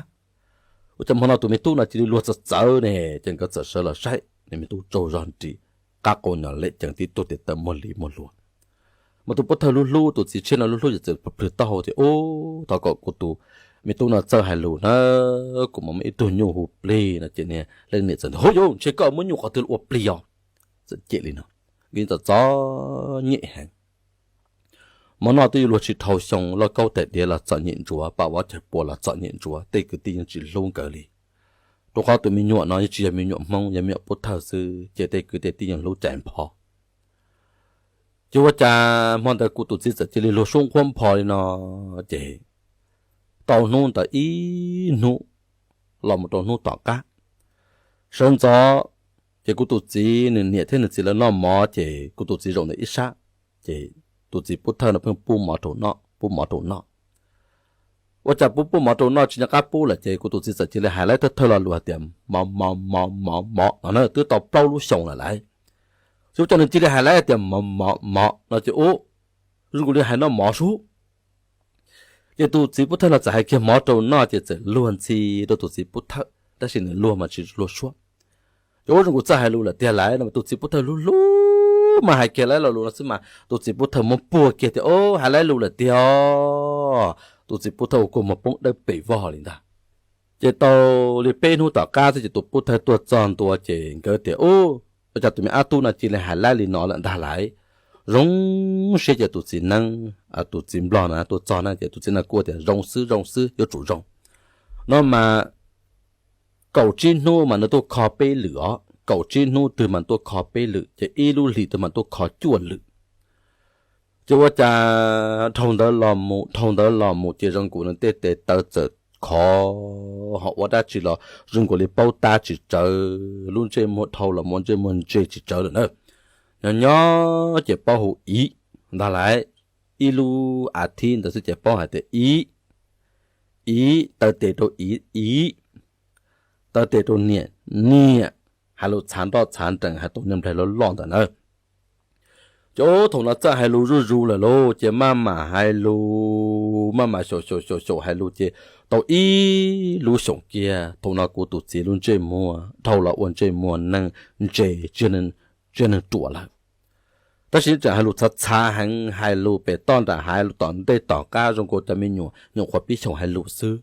ua cas hmo no tus me tub no cia li luag txawv txawv ne? Ces nkawd txawm sawv los saib, niag me tub tsaug zog nris, qab qau nyos lem cees tib tug tes taw muag li muag luag. Mas tus pov thawj hlub hlub tus txiv tshiab no hlub hlub ces txawm plhws taub hau tias, Ub, thov kom kuv tus me tub no txawj hais lus na, kuv mas muaj ib tug nyuj hu plig no. Ces niag leej niam txawm tias, Hub, yuav ntshe koj muab nyuj qhov twg ua plig os? Txawm cem li no, nkawd txom txom nyem heev. Mov noj twb yuav luag tsis dhau xyoo, lauj kaub tais diav los txom nyem ntsuav, paj vov cawg pua los txom nyem ntsuav, tej kwv tij yeej tsis hlub nkawd li. Rau qhov tus me nyuam no yeej tsis yog me nyuam Hmoob, yog me nyuam pub thawj xwb, ces tej kwv tej tij yeej hlub cais npho. Ces ua cas hmo ntawd kuv tus txiv txawm cia li luag sub nqhuab npho li no, ces tau hnub ntawd ib hnub los mus rau hnub tom qab, sawv ntxov ces kuv tus txiv nws niam thiab nws txiv lawv noj mov, ces kuv tus txiv zaum ntawm ib sab, ces tus txiv pub thawj no pheej pub mov rau noj, pub mov rau noj. Ua cas pub pub mov rau noj tsis nco qab pub lawm, ces kuv tus txiv txawm cia li hais laib thawj thawj lo lus hais tias mov mov mov mov mov no na, twb tau plaub lub xyoos lawm lauj. Ces ua cas nws cia li hais laib tias mov mov mov no ces ub, zoo nkaus li hais noj mov sub. Ces tus txiv pub thawj no txawm hais kiag mov rau noj, ces txawm luag ntxhi rau tus txiv pub thawj, tab sis nws luag mas tsis luag suab. Ces ub, zoo nkaus txawj hais lus lawm tiag lauj no, tus txiv pub thawj hlub hlub mas hais kiag laib lo lus no xwb mas tus txiv pub thawj muab puag kiag tias, Ub, hais laib lus lawm tiag os. Tus txiv pub thawj ua kua muag poob dawb pes vog li ntag. Ces tau li peb hnub tom qab xwb ces tus pub thawj tuaj txog ntua, ces nkawd tias, Ub, ua cas tus me ab tub no cia li hais laib li no lawm ntag lauj? Zoo siab. Ces tus txiv neeb, tus txiv nplog no tuaj txog na, ces tus txiv neeb kuj tias, Zoo xwb, zoo xwb, yuav tsum zoo. No mas kaum tsib hnub mas nws tuaj kho peb lwm os, kaum tsib hnub twg mas tuaj kho peb lwm, ces ib lub hlis twg mas tuaj kho cuaj lwm. Ces ua cas dhau ntawd los mus, dhau ntawd los mus, ces zoo nkaus nws tej tes taw txawm khov, ho ua dab tsi los zoo nkaus li paub tab tsis tsawv, lub ntsej muag dhau los mus ua ntsej muag ntse tsis tsawv lawm na. Nyob nyob ces paub hu iv ntag lauj. Ib lub a thiv ntawd xwb ces paub hais tias iv, iv, taw tes rau iv, iv, taw tes rau niam, niam, hais lus txhav nroj txhav nrees, hais tau niag nplaig loj loj ntawm na. Ces ub, thaum no txawj hais lus zuj zus lawm lauj, ces maj mam hais lus, maj mam xyaum xyaum xyaum xyaum hais lus, ces tau ib lub xyoos kiag, thaum no kuv tus txiv lub ntsej muag dhau los ua ntsej muag neeg ntse, tsis yog neeg ruam lawm. Tab sis tseem hais lus txhav txhav heev, hais lus pem toj nram hav, lus tom ntej tom qab, zoo nkaus cov me nyuam nyuam qhuav pib xyaum hais lus xwb.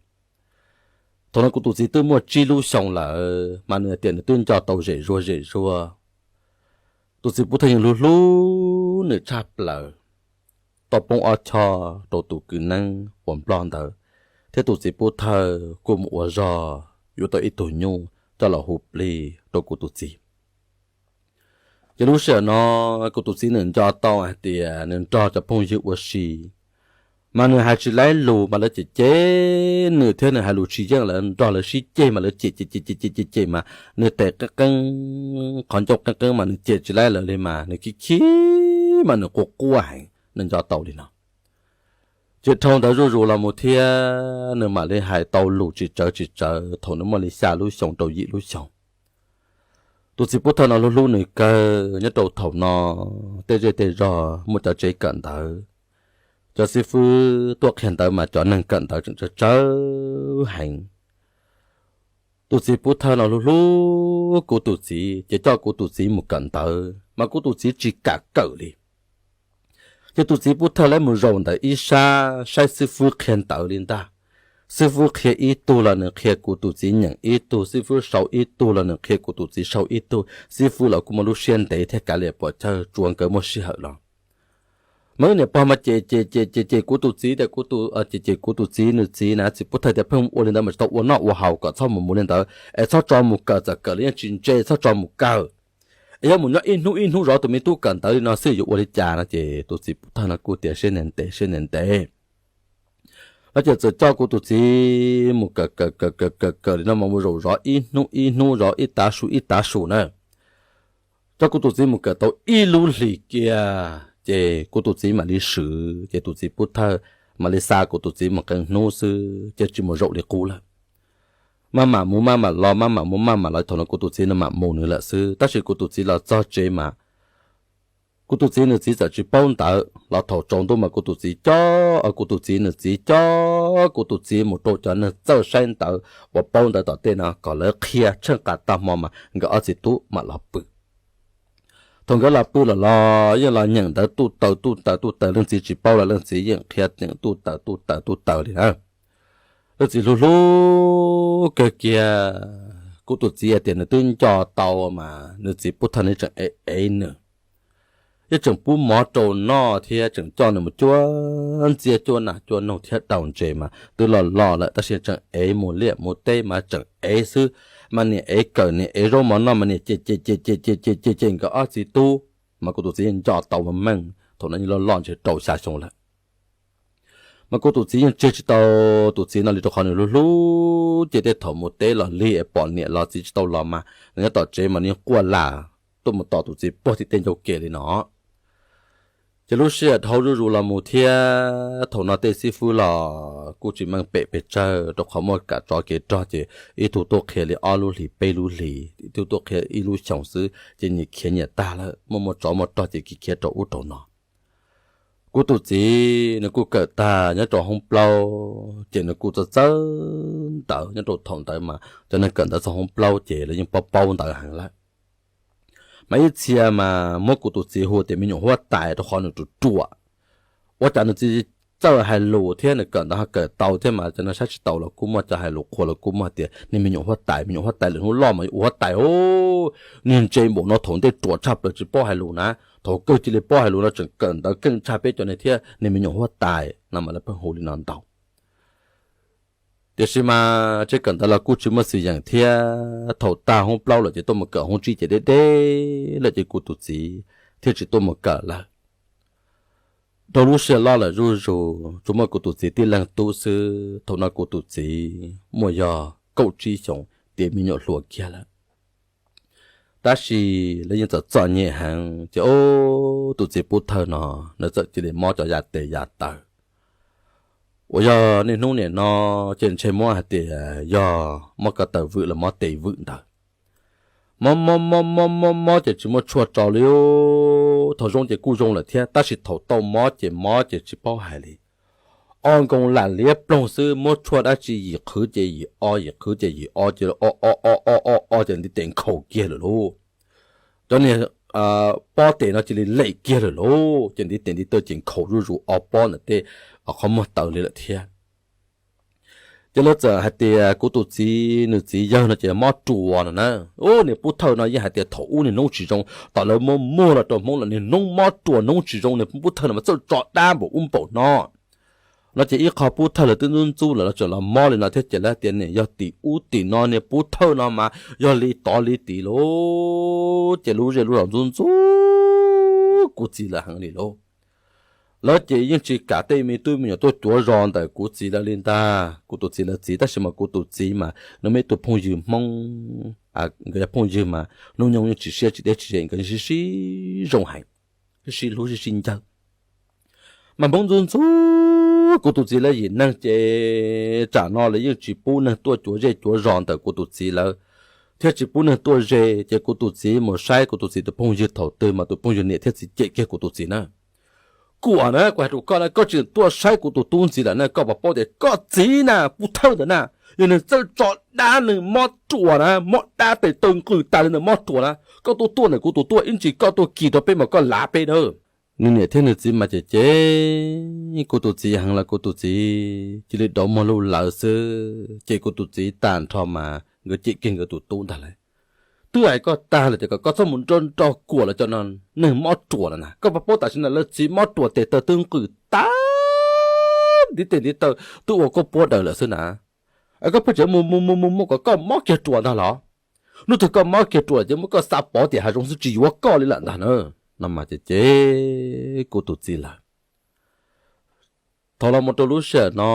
Thaum no kuv tus txiv twb muaj tsib lub xyoos lawm, mas nws hais tias nws twb nco tau zem zuag zem zuag. Tus txiv pub thawj yeej hlub hlub nws tshaj plaws, tau poob ob choj rau tus kwv neeb uas nplog ntawd, thiab tus txiv pub thawj kuj mus ua zog yuav tau ib tug nyuj coj los hu plig rau kuv tus txiv. Ces lub sij hawm no kuv tus txiv nws nco tau hais tias nws nrog cov phooj ywg ua si, mas nws hais tsis laib lus mas lawv cem cem nws thiab nws hais lus tsis yeej, lawv nrog lawv sib ceg mas lawv cem cem cem cem cem cem mas nws tes qeeb qeeb, qhov ncauj qeeb qeeb mas nws cem tsis laib lawv li, mas nws khib khib mas nws quaj quaj heev, nws nco tau li no. Ces dhau ntawd zuj zus los mus thiab nws mam li hais tau lus tsis tsawv tsis tsawv thaum nws muaj li xya lub xyoo rau yim lub xyoo. Tus txiv pub thawj no hlub hlub nws kawg, nyob rau thaum no tej zej tej zog muaj cov tsev kawm ntawv, cov xib fwb tuaj qhia ntawv mas cov neeg kawm ntawv tseem tsawg tsawg heev. Tus txiv pub thawj no hlub hlub kuv tus txiv, ces coj kuv tus txiv mus kawm ntawv mas kuv tus txiv tsis kam kawm li. Ces tus txiv pub thawj lawv mus zaum ntawm ib sab saib xib fwb qhia ntawv li ntag. Xib fwb qhia ib tug los nws qhia kuv tus txiv nyeem ib tug, xib fwb sau ib tug los nws qhia kuv tus txiv sau ib tug, xib fwb los kuj muaj lub siab ntev thiab kav liam puas chawj tsuav nkawd muaj sij hawm los. Mas wb niam pog mas cem cem cem cem cem kuv tus txiv tias kuv tus, cem cem kuv tus txiv nws txiv na, txiv pub thawj tias pheej ua li ntawd mas tsis tau ua noj ua haus, kom txhob mus mus li ntawd es txhob tso mus kawm, txawm kawm los yeej tsis ntse, txhob tso mus kawm. Es yuav mus nyob ib hnub ib hnub zov tus me tub kawm ntawv li no xwb yuav ua li cas no. Ces tus txiv pub thawj no kuj tias siab ntev ntev, siab ntev ntev. No ces txawm coj kuv tus txiv mus kawm kawm kawm kawm kawm kawm li no mas mus zaum zov ib hnub ib hnub, zov ib tav su ib tav su na. Coj kuv tus txiv mus kawm tau ib lub hlis kiag ces kuv tus txiv mam li swm, ces tus txiv pub thawj mam li xa kuv tus txiv mus qee hnub xwb ces tsis mus zaum li qub lawm. Maj mam mus maj mam los, maj mam mus maj mam los, thaum no kuv tus txiv nws mam mus nws lawm xwb, tab sis kuv tus txiv los txog tsev mas kuv tus txiv nws txiv txawm tsis paub ntawv los thaum tsaus ntuj mas kuv tus txiv coj, kuv tus txiv nws txiv coj kuv tus txiv mus rau cov neeg txawj saib ntawv uas paub ntawv tom tej no kom lawv qhia tsheej qas tag hmo mas nkawd ob txiv tub mam los pw. Thaum nkawd los pw los los yeej los nyeem ntawv tuj taws tuj taws tuj taws, leej txiv tsis paub los leej txiv yeej qhia nyeem tuj taws tuj taws tuj taws li na. Leej txiv hlub hlub kawg kiag, kuv tus txiv hais tias nws twb nco tau mas nws txiv pub thawj nws tseem ev ev nws. yeej tseem pub mov rau noj thiab tseem coj nws mus cuab ntxiab cuab nas cuab noog thiab rau ntses mas twb loj loj lawm tab sis tseem ev mus liaj mus teb mas tseem ev xwb, mas niam ev kawm niam ev zaub mov noj mas niam cem cem cem cem cem cem cem nkawd ob txiv tub, mas kuv tus txiv yeej nco tau meej meej thaum no yeej loj loj ntshe rau xya xyoo lawm. Mas kuv tus txiv yeej tseg tsis tau tus txiv no li rau qhov nws hlub hlub ces tej thaum mus teb los lig es pom niam los txiv tsis tau los mas nws nyob tom tsev mas nws yeej quaj lam tuaj mus tos tus txiv puag tim tej ncauj ke li no. Ces lub sij hawm dhau zuj zus los mus thiab thaum no tej xib fwb los kuj tsis meej pem pes tsawg rau qhov muaj kam tsov kev rog ces ib tug tuaj qhia li ob lub hlis peb lub hlis, ib tug tuaj qhia ib lub xyoos xwb ces nyias khiav nyias tag lawm, muaj muaj tsov muaj rog ces khiav khiav rau ub rau no. Kuv tus txiv nws kuj kawm tag nyob rau hoob plaub ces nws kuj txawj txawj ntawv nyob rau thaum ntawd mas cov neeg kawm ntawv txog hoob plaub ces lawv yeej paub paub ntawv heev lawm. Mas ib txhia mas muab kuv tus txiv hu tias me nyuam huab tais rau qhov nws ruam ruam, ua cas nws tsis txawj hais lus thiab nws kawm ntawv ho kawm tau thiab mas cov neeg saib tsis taus los kuj muaj, cov hais lus qhuas los kuj muaj tias niag me nyuam huab tais, me nyuam huab tais lwm hnub loj mas ua huab tais, niag ntse npaum no thaum ntej ruam tshaj plaws tsis paub hais lus na, thaum kawg cia li paub hais lus no tseem kawm ntawv keej tshaj peb cov neeg thiab, niag me nyuam huab tais no mas lawv pheej hu li no ntau. Tiam sis mas tsev kawm ntawv los kuj tsis muaj xwm yeem thiab thaum tag hoob plaub lawm ces tuaj mus kawm hoob tsib ces deb deb lawm ces kuv tus txiv thiaj tsis tuaj mus kawm lawm. Rau lub sij hawm loj lawm zuj zus tsuas muaj kuv tus txiv tib leeg tub xwb, thaum no kuv tus txiv muaj yog kaum tsib xyoos tiav me nyuam hluas kiag lawm. Tab sis lawv yeej txom txom nyem heev ces tus txiv pub thawj no nws txawm cia li mob cov yam tes yam taw uas yog niaj hnub nim no ces ntshe muab hais tias yog mob ko taw vwm los mob tes vwm ntawd. Mob mob mob mob mob mob ces tsis muaj tshuaj tso li, thaum zoo ces kuj zoo lawm thiab tab sis thaum tau mob ces mob ces tsis paub hais li. O nkoos lam liab ploog xwb, muab tshuaj dab tsi yim qhwv ces yim o, yim qhwv ces yim o, ces o o o o o o ces ntiv tes nkhaus kiag lawm lauj. Cov niag pob tes no cia li lem kiag lawm lauj, ces ntiv tes ntiv taw ces nkhaus zuj zus o pob ntawm tej qhov muag taw li lawm thiab. Ces lawv txawm hais tias kuv tus txiv nws txiv yawg no ces mob ruas no na. Ub, niag pub thawj no yeej hais tias thaum ub niag hnub tsis zoo, tom lawv muab muag los rau Hmoob los niag hnub mob ruas hnub tsis zoo, niag pub thawj no mas txawj tso dab npaum ub npaum no. No ces ib qho pub thawj lawv twb ntxub ntxub lawm los tseem los mob li no thiab ces lawv tias niam yog tim ub tim no niag pub thawj no mas yog li tod li tid lauj. Ces lub zej lub zos ntxub ntxub kuv txiv lawv heev li lauj. Lawv ces yeej tsis kam tej me tub me nyuam tuaj cuav zos ntawm kuv txiv lawv li ntag, kuv tus txiv lawv txiv. Tab sis mas kuv tus txiv mas nws muaj ib tug phooj ywg Hmoob, nkawd yog phooj ywg mas hnub nyoog yeej tsis siab tsis deb tsis ze, nkawd sib sib zoo heev, sib sib hlub sib sib ncawg. Mas Hmoob ntxub ntxub kuv tus txiv lawv yim neeg ces tsam no lawv yeej tsis pub neeg tuaj cuav zej cuav zos ntawm kuv tus txiv lawv, thiab tsis pub neeg tuaj ze. Ces kuv tus txiv mus saib kuv tus txiv tus phooj ywg thaum twg mas tus phooj ywg niam thiab txiv cem kiag kuv tus txiv na. Kuv na, kuv hais rau koj na, koj tseem tuaj saib kuv tus tub ntxiv lawm na, koj puas paub tias koj txiv na, pub thawj ntawd na, yog nws txawj tso dab nws mob ruas na, mob dab tes taw nqws tas li ntawd mob ruas na, koj tuaj tuaj ntawm kuv tus tub ib ntsis koj tuaj kis rau peb mas koj lav peb dawb. Nws niam thiab nws txiv mas cem cem kuv tus txiv heev los kuv tus txiv cia li dauv muag luj lawv xwb, ces kuv tus txiv tag nrho mas nkawd cem kiag nkawd tus tub ntag lawm. Twb hais koj tag lawm tias kom koj txhob mus nrog nrog kuam lawv cov no, neeg mob ruas no na, koj puas paub tam sim no lawv txiv mob ruas tes taw twb nqws tas ntiv tes ntiv taw twb ua koj puab daws lawm xwb na. Koj pheej tseem mus mus mus mus kom koj mob kiag ruas ntag los? Hnub twg koj mob kiag ruas ces muab koj xa pov tim hav zoov xwb tsis yuav koj li lawm ntag na. No mas ces cem kuv tus txiv lawm. Thaum los mus rau lub sij hawm no,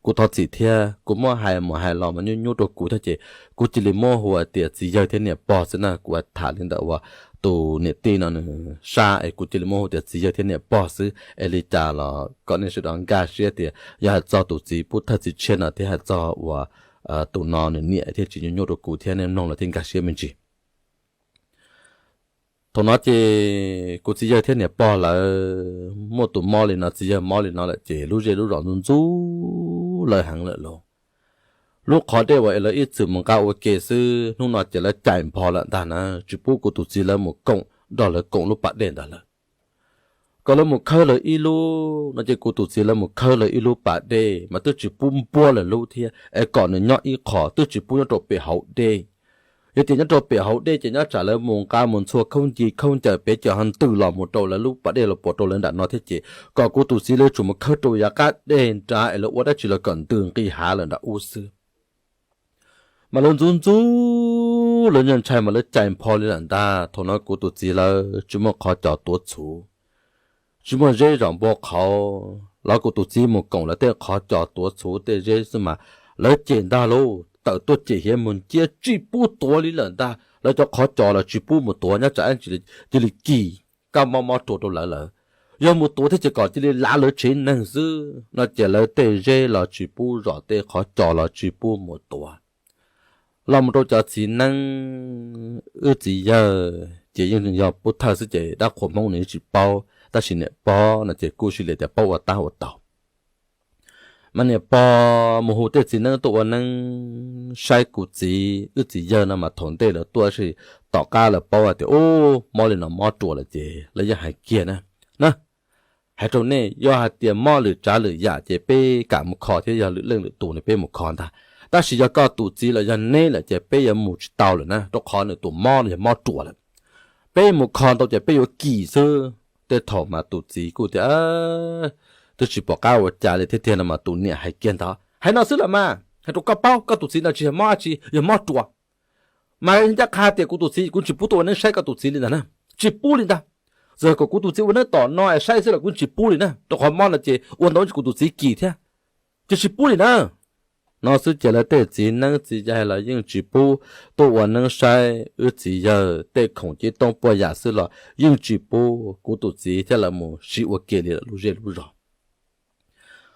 kuv thov txim thiab kuv muab hais mus hais los mas nyuaj nyuaj rau kuv thiab ces kuv cia li muab hu tias txiv yawg thiab niam pog xwb na. Kuv tham li ntawm uas tus niam tij no nws sab es kuv cia li muab hu tias txiv yawg thiab niam pog xwb es li cas los kom nej sawv daws nkag siab tias yog hais txog tus txiv pub thawj txiv tshiab no thiab hais txog uas tus no nws niam thiab tsis nyuaj nyuaj rau kuv thiab nej mloog los thiaj nkag siab me ntsis. Thaum no ces kuv txiv yawg thiab niam pog lawv muaj tus mob li no, txiv yawg mob li no lawm ces lub zej lub zos ntxub ntxub lawv heev lawm lauj. Lub qhov dej uas lawv ib txwm mus nqa ua ke xwb hnub no ces lawv cais npho lawm ntag na, tsis pub kuv tus txiv lawv mus koom nrog lawv koom lub pas dej ntawd lawm. Kom lawv mus khawb lawv ib lub no ces kuv tus txiv lawv mus khawb lawv ib lub pas dej mas twb tsis pub npuab lawv lub thiab es kom nws nyob ib qho, twb tsis pub nyob rau pem hauv dej. Yog tias nyob rau pem hauv dej ces nyob tsam lawv mus nqa mus ntxhua khaub nci khaub ncaws pem ces ho ntws los mus rau lawv lub pas dej los puas rau lawv nram no thiab ces kom kuv tus txiv lawv tsum mus khawb rau yav qab deg nrad es lawv ua dab tsi los kom ntws nqis hav lawm nram ub xwb. Mas lawv ntxub ntxub lawv ntshai ntshai mas lawv cais npho li lawm ntag. Thaum no kuv tus txiv lawv tsis muaj qhov cos tuav txhuv, tsis muaj zeb zom npua qhauv los kuv tus txiv mus koom lawv tej qhov cos tuav txhuv tej zeb xwb mas lawv cem ntag lauj, tawm tuaj cem hiav mus nciab tsis pub tuav li lawm ntag. Lawv cov qhov cos los tsis pub mus tuav nyob tsam cia li kis kab mob mob ruas rau lawv lawm. Yog mus tuav thiab ces kom cia li lav lawv tsev neeg xwb no ces lawv tej zeb los tsis pub zom tej qhov cos los tsis pub mus tuav. Los mus rau cov txiv neeb, wb txiv yawg ces yeej yog pub thawj xwb ces dab qhuas Hmoob nws yeej tsis paub tab sis niam pog no ces kuj sij li tias paub ua tab ua tau. Mas niam pog mus hu tej txiv neeb tuaj ua neeb saib kuv txiv wb txiv yawg no mas thaum ntej lawv tuaj sis tom qab lawv paub hais tias ub mob li no mob ruas lawm ces lawv yeej hais kiag na, na, hais rau nej yog hais tias mob lwm tsav lwm yam ces peb kam mus kho thiab yog lwm leej lwm tus ne peb mus kho ntag. Tab sis yog koj tus txiv los yog neb lawm ces peb yuav mus tsis tau lawm na rau qhov nws tus mob no yog mob ruas lawm. Peb mus kho ntau ces peb yuav kis xwb. Tej thaum mas tus txiv kuj tias twb tsis pom qab ua cas li thiab tiag no mas tus niam hais kiag ntawd hais no xwb los mas hais rau koj paub koj tus txiv no tsis yog mob dab tsi yog mob ruas. Mas ncaj qha tias kuv tus txiv kuv tsis pub tuaj ua neeb saib koj tus txiv li ntag na, tsis pub li ntag. Txawm kom kuv tus txiv ua neeb tom no es saib xwb los kuv tsis pub li na rau qhov mob no ces ua ntau kuv tus txiv kis thiab, ces tsis pub li na. No xwb ces lawv tej txiv neeb txiv yaig los yeej tsis pub tuaj ua neeb saib wb txiv yawg tej khoom cib toob puas yam xwb los yeej tsis pub kuv tus txiv thiab lawv mus sib ua ke li lawm lub zej lub zos.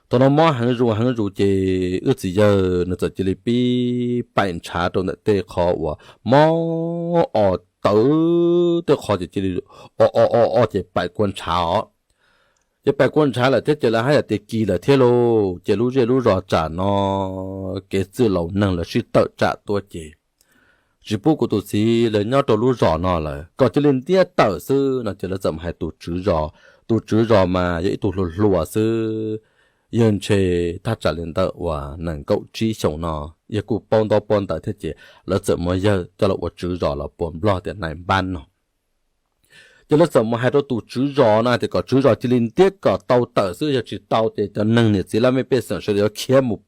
Thaum no mob heev zus heev zus ces wb txiv yawg nws txawm cia li pib paim ntshav rau ntawm tej qhov uas mob os tawv tej qhov ces cia li o o o o ces paim kua ntshav os. Ces paim kua ntshav lawm thiab ces lawv haj yam tias kis lawm thiab lauj ces lub zej lub zos tsam no kev txwj laus neeg lawv sib tawm tsam tuaj ces tsis pub kuv tus txiv lawv nyob rau lub zos no lawm kom cia li ntiab tawm xwb no ces lawv txawm mus hais tus tswv zos. Tus tswv zos mas yog ib tug hluas hluas xwb, yawg ntshe thaj tsam li ntawm uas nees nkaum tsib xyoos no, yawg kuj paub ntaub paub ntawv thiab ces lawv txawm muab yawg coj los ua tswv zos los puas nplog tias nais npab no. Ces lawv txawm mus hais rau tus tswv zos no tias kom tswv zos cia li ntiab kom tau tawm xwb, yog tsis tau ces cov neeg niam txiv laj mej pej xeem sawv daws yuav khiav mus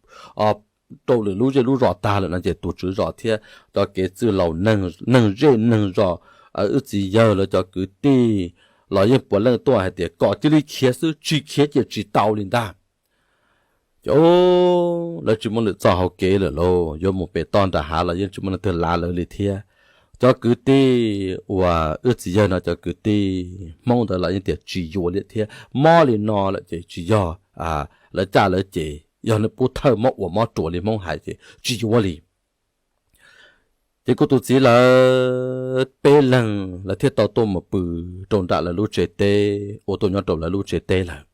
rau lwm lub zej lub zos tag lawm no ces tus tswv zos thiab cov kev txwj laus neeg zej neeg zos, wb txiv yawg lawv cov kwv tij los yeej puav leej tuaj hais tias kom cia li khiav xwb, tsis khiav ces tsis tau li ntag. Ces lawv tsis muaj lwm txoj hauv kev lawm lauj, yuav mus pem toj nram hav los yeej tsis muaj leej twg lav lawv li thiab. Cov kwv tij uas wb txiv yawg no cov kwv tij Hmoob ntawd los yeej tias tsis yuav li thiab, mob li no lawm ces tsis yog lawv caj lawv ces, yog nws pub thawj mob uas mob ruas li Hmoob hais ces tsis yuav li. Ces kuv tus txiv lawv peb leeg lawv thiaj tau tuaj mus pw rau nram lawv lub tsev teb, ua tuaj nyob rau lawv lub tsev teb lawm.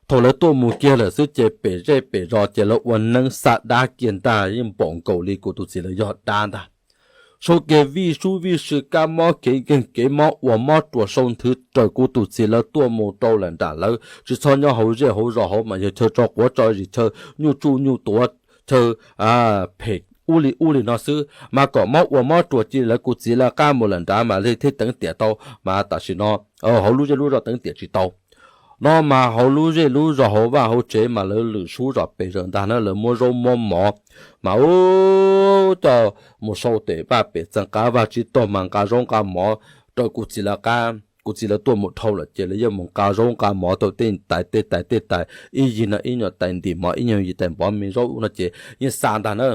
Thaum lawv tuaj mus kiag lawm xwb ces pem zej pem zos ces lawv ua neeb xa dab kiag ntag, yeej npaum nkaus li kuv tus txiv lawv yog dab ntag. Sau kiag vij sub vij sw kab mob kev nkeeg kev mob uas mob ruas sau nthwv raws kuv tus txiv lawv tuaj mus rau lawm nram lawv, tsis txhob nyob hauv zej hauv zos hauv mas yog chaw tso quav tso zis, chaw nyuj tsuj nyuj tuav, chaw phem ub li ub li no xwb, mas kom mob uas mob ruas cia li lawv kuv txiv lawv qab mus lawm nrad mas li thiaj teev tiam tau. Mas tam sim no hauv lub zej lub zos teev tiam tsis tau. No mas hauv lub zej lub zos hauv vaj hauv tsev mas lawv lwm sub zos pes zaws ntag na, lawv muab zaub muab mov mas ub coj mus sau tes vaj pem txeev qab vaj tsib taug mas nqa zaub nqa mov rau kuv txiv lawv qab. Kuv txiv lawv tuaj mus dhau lawm ces lawv yeej mus nqa zaub nqa mov tau tej tais tej tais tej tais, ib yig no ib nyuag tais ntim mov, ib nyuag yig tais npov me zaub no ces yeej xa ntag na.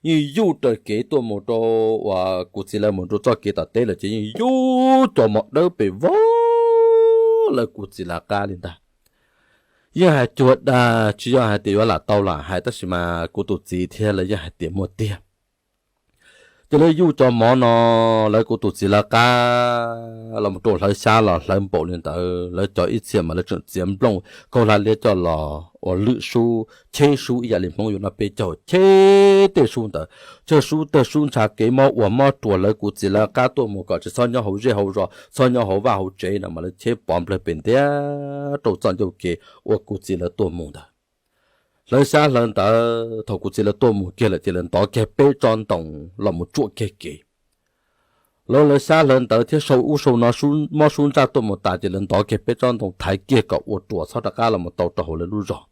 Yeej yuj raws kev tuaj mus rau uas kuv txiv lawv mus rau txoj kev tom teb lawm ces yeej yuj cov mov dawb pes vog lawv kuv txiv lawv qab li ntag. Yeej hais cuag dag tsis yog hais tias yuav lam tau lam hais tab sis mas kuv tus txiv thiab lawv yeej hais tias muaj tiag. Ces lawv yuj cov mov no, lawv kuv tus txiv lawv qab los mus rau hlawv xyab los hlawv npaum li ntawd, lawv cov ib txhia mas lawv tseem txiav nplooj kaug hla liab coj los ua lwm sub cheb sub ib yam li Hmoob yuav no peb caug cheb tej sub ntawd, cheb sub tawg sub ntshav kev mob uas mob ruas lawv kuv txiv lawv qab tuaj mus kom tsis txhob nyob hauv zej hauv zos, txhob nyob hauv vaj hauv tsev no mas lawv cheb pov nplawg pem ntiag rau txoj ncauj kev uas kuv txiv lawv tuaj mus ntawd. Hlawv xyab hlawv ntawv, thaum kuv txiv lawv tuaj mus kiag lawm ces lawv ntov kiag peb tsob ntoo los mus tsuam kiag kev. Lawv, lawv xyab hlawv ntawv thiab sau ub sau no, mob sub ntsaj tuaj mus tas ces lawv ntov kiag peb tsob ntoo thaiv kiag kom ua ruam txhob rov qab los mus tau rau hauv lawv lub zos.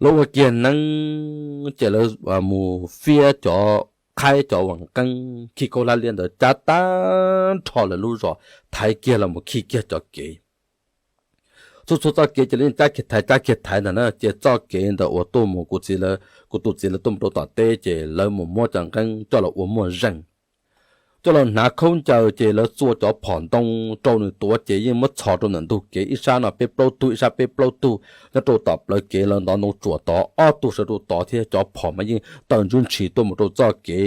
Lawv ua kiag neeb ces lawv mus fiab cov qhaib cov uas qeeb khi khaub hlab liab ntawd cab tag nrho lawv lub zos, thaiv kiag los mus khi kiag cov kev. Txhua txhua txoj kev ces lawv yeej cab kiag thaiv cab kiag thaiv ntag na, ces txoj kev ntawd uas tuaj mus kuv txiv lawv, kuv tus txiv lawv tuaj mus rau tom teb ces lawv mus muab cov nqeeb coj los ua muaj zeej, coj los hnav khaub ncaws ces lawv txua cov phom ntoo rau nws tuav ces yeej muab txhos rau ntawm ntug kev, ib sab no peb plaub tug ib sab peb plaub tug. Nyob rau tom plawv kev lawv ntov ntoo tsuam tod ob tug sawv rau tod thiab cov phom mas yeej taw ntswb ntshis tuaj mus rau txoj kev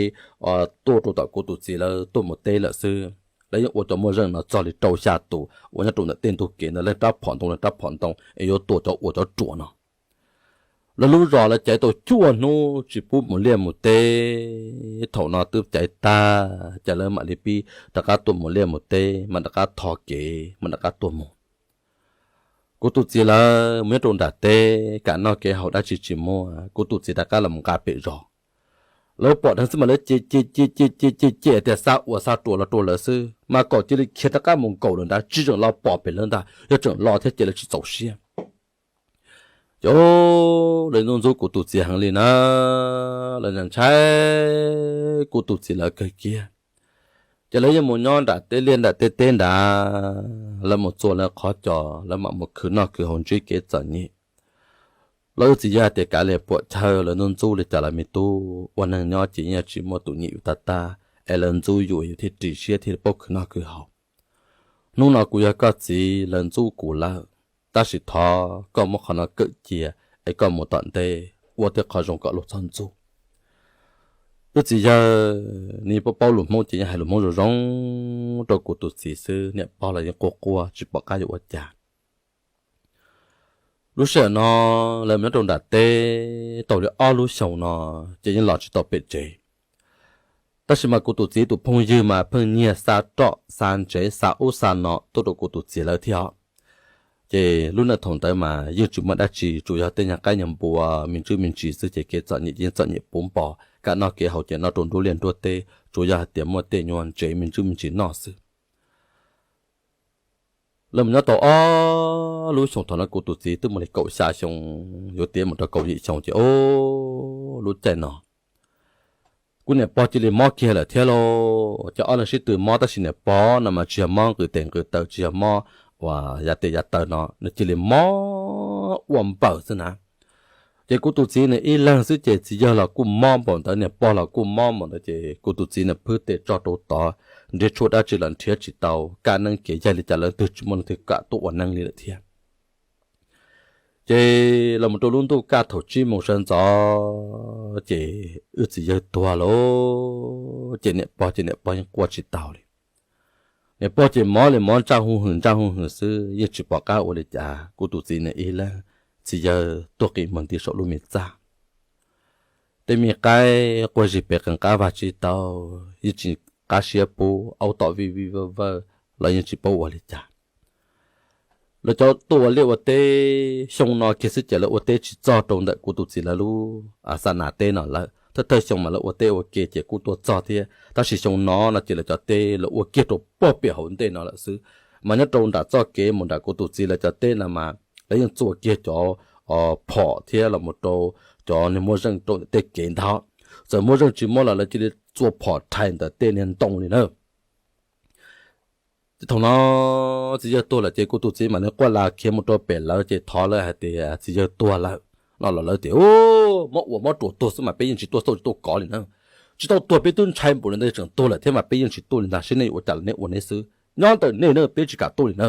tuaj rau tom kuv tus txiv lawv tuaj mus teb lawm xwb. Lawv yeej ua cov muaj zeej no txog li rau xya tus uas nyob rau ntawm tej ntug kev ntawd, leej rab phom ntoo leej rab phom ntoo es yuav tua cov ua cov ruam no. Lawv lub zos lawv caiv tau cuaj hnub tsis pub mus liaj mus teb, thaum no twb caiv tag ces lawv mam li pib rov qab tuaj mus liaj mus teb, mam rov qab tho kev mam rov qab tuaj mus. Kuv tus txiv lawv mus nyob rau nram teb kam noj kev haus dab tsi tsis muaj, kuv tus txiv rov qab los mus nqa pem zos. Lawv pom dheev xwb mas lawv cem cem cem cem cem cem tias xa ua xa ruam los rau lawv xwb, mas kom cia li khiav rov qab mus nkaum lawm nrad, tsis tseem los pom pem lawv ntag, yog tseem los thiab ces lawv tsis txaus siab. Ces lawv ntxub ntxub kuv tus txiv heev li na, lawv ntshai kuv tus txiv lawv kawg kiag. Ces lawv yeej mus nyob nram teb liaj nram teb teb nrad, lawv mus txua lawv qhov cos, lawv mam mus khwv noj khwv haus ntsib kev txom nyem. Lawv wb txiv yawg hais tias kav liam puam chawj, lawv ntxub ntxub li cas los me tub, ua neeg nyob ces yeej tsis muaj tus nyiam yus tag tag, es lawv ntxub yus yus thiaj ris siab thiaj paub khwv noj khwv haus. Hnub no kuv yog koj txiv, lawv ntxub kuv lawm, tab sis thov koj muab qhov no kawm cia, es koj mus tom ntej ua tej qhov zoo kom luag txhob ntxub. Wb txiv yawg nws paub paub lus Hmoob ces yeej hais lus Hmoob zoo zoo rau kuv tus txiv xwb, niam pog los yeej quaj quaj tsis pom qab yuav ua cas. Lub sij hawm no lawv mus nyob rau nram teb tau li ob lub xyoo no ces yeej los tsis tau pem tsev. Tab sis mas kuv tus txiv tus phooj ywg mas pheej nyiag xa roj xa ntsev xa ub xa no tuaj rau kuv tus txiv lawv thiab os. Ces lub neej thaum ntawd mas yeej tsis muaj dab tsi, tsuas yog tej nyuag qaib nyuag npua me ntsuj me ntsis xwb ces kev txom nyem yeej txom nyem puv npo, kam noj kev haus ces noj rau nruab liaj nruab teb, tsuas yog hais tias muaj tej nyuag ntsev me ntsuj me ntsis noj xwb. Lawv mus nyob tau ob lub xyoo, thaum no kuv tus txiv twb muaj li kaum xya xyoo, yuav tiav mus rau kaum yim xyoo ces lub caij no kuv niam pog cia li mob kiag lawm thiab lauj. Ces ob leeg sib tw mob, tab sis niam pog no mas tsis yog mob nqis tes nqis taw, tsis yog mob uas yav tes yav taw no, nws cia li mob ua npaws xwb na. Ces kuv tus txiv nws ib leeg xwb ces txiv yawg los kuj mob npaum ntawd, niam pog los kuj mob npaum ntawd, ces kuv tus txiv nws phwb tes tso rau tod, nrhiav tshuaj dab tsi los nrhiav tsis tau, kaj neeb kev yaig li cas lawv twg tsis muaj leej twg kam tuaj ua neeb li lawm thiab. Ces los mus rau lub ntuj kaj thaum tsib moos sawv ntxov ces wb txiv yawg tuag lauj. Ces niam pog ces niam pog yeej quaj tsis tau li. Niam pog ces mob li mob ntsaj hu hwm ntsaj hu hwm xwb, yeej tsis pom qab ua li cas. Kuv tus txiv nws ib leeg, txiv yawg tuag qi muag nti saum lub me txaj. Tej me qaib quaj zis pem qees qab vag tsis tau, yeej tsis qab siab pub, aub tom vij vij vawj vawj los yeej tsis paub ua li cas. Lawv cov tuaj ua liaj ua teb xyoo no kiag xwb ces lawv ua teb tsis txog rau ntawm kuv tus txiv lawv lub xa nas teb no lawm. Thawj thawj xyoo mas lawv ua teb ua ke ces kuj tuaj txog thiab, tab sis xyoo no no ces lawv cov teb lawv ua kiag rau pog pem hauv ntej no lawm xwb. Mas nyob rau nram txoj kev mus nram kuv tus txiv lawv cov teb no mas lawv yeej txua kiag cov phom thiab los mus rau cov niag muaj zeej rau ntawm tej kev ntag. Txawm muaj zeej tsis muaj los lawv cia li txua phom rhais ntawm tej niag ntoo li na. Ces thaum no txiv yawg tuag lawm ces kuv tus txiv mam li quaj las khiav mus rau pem lawv ces thov lawv hais tias txiv yawg tuag lawm no los lawv tias, Mob ua mob ruam tuag xwb mas peb yeej tsis tuaj xauj tsis tuaj kov li na. Tsis tau tuag peb twb ntshai npaum li ntawd, tseem tuag lawm thiab mas peb yeej tsis tuaj li ntag, seb nej yuav ua cas los nej ua nej xwb, nyob ntawm nej na peb tsis kam tuaj li na.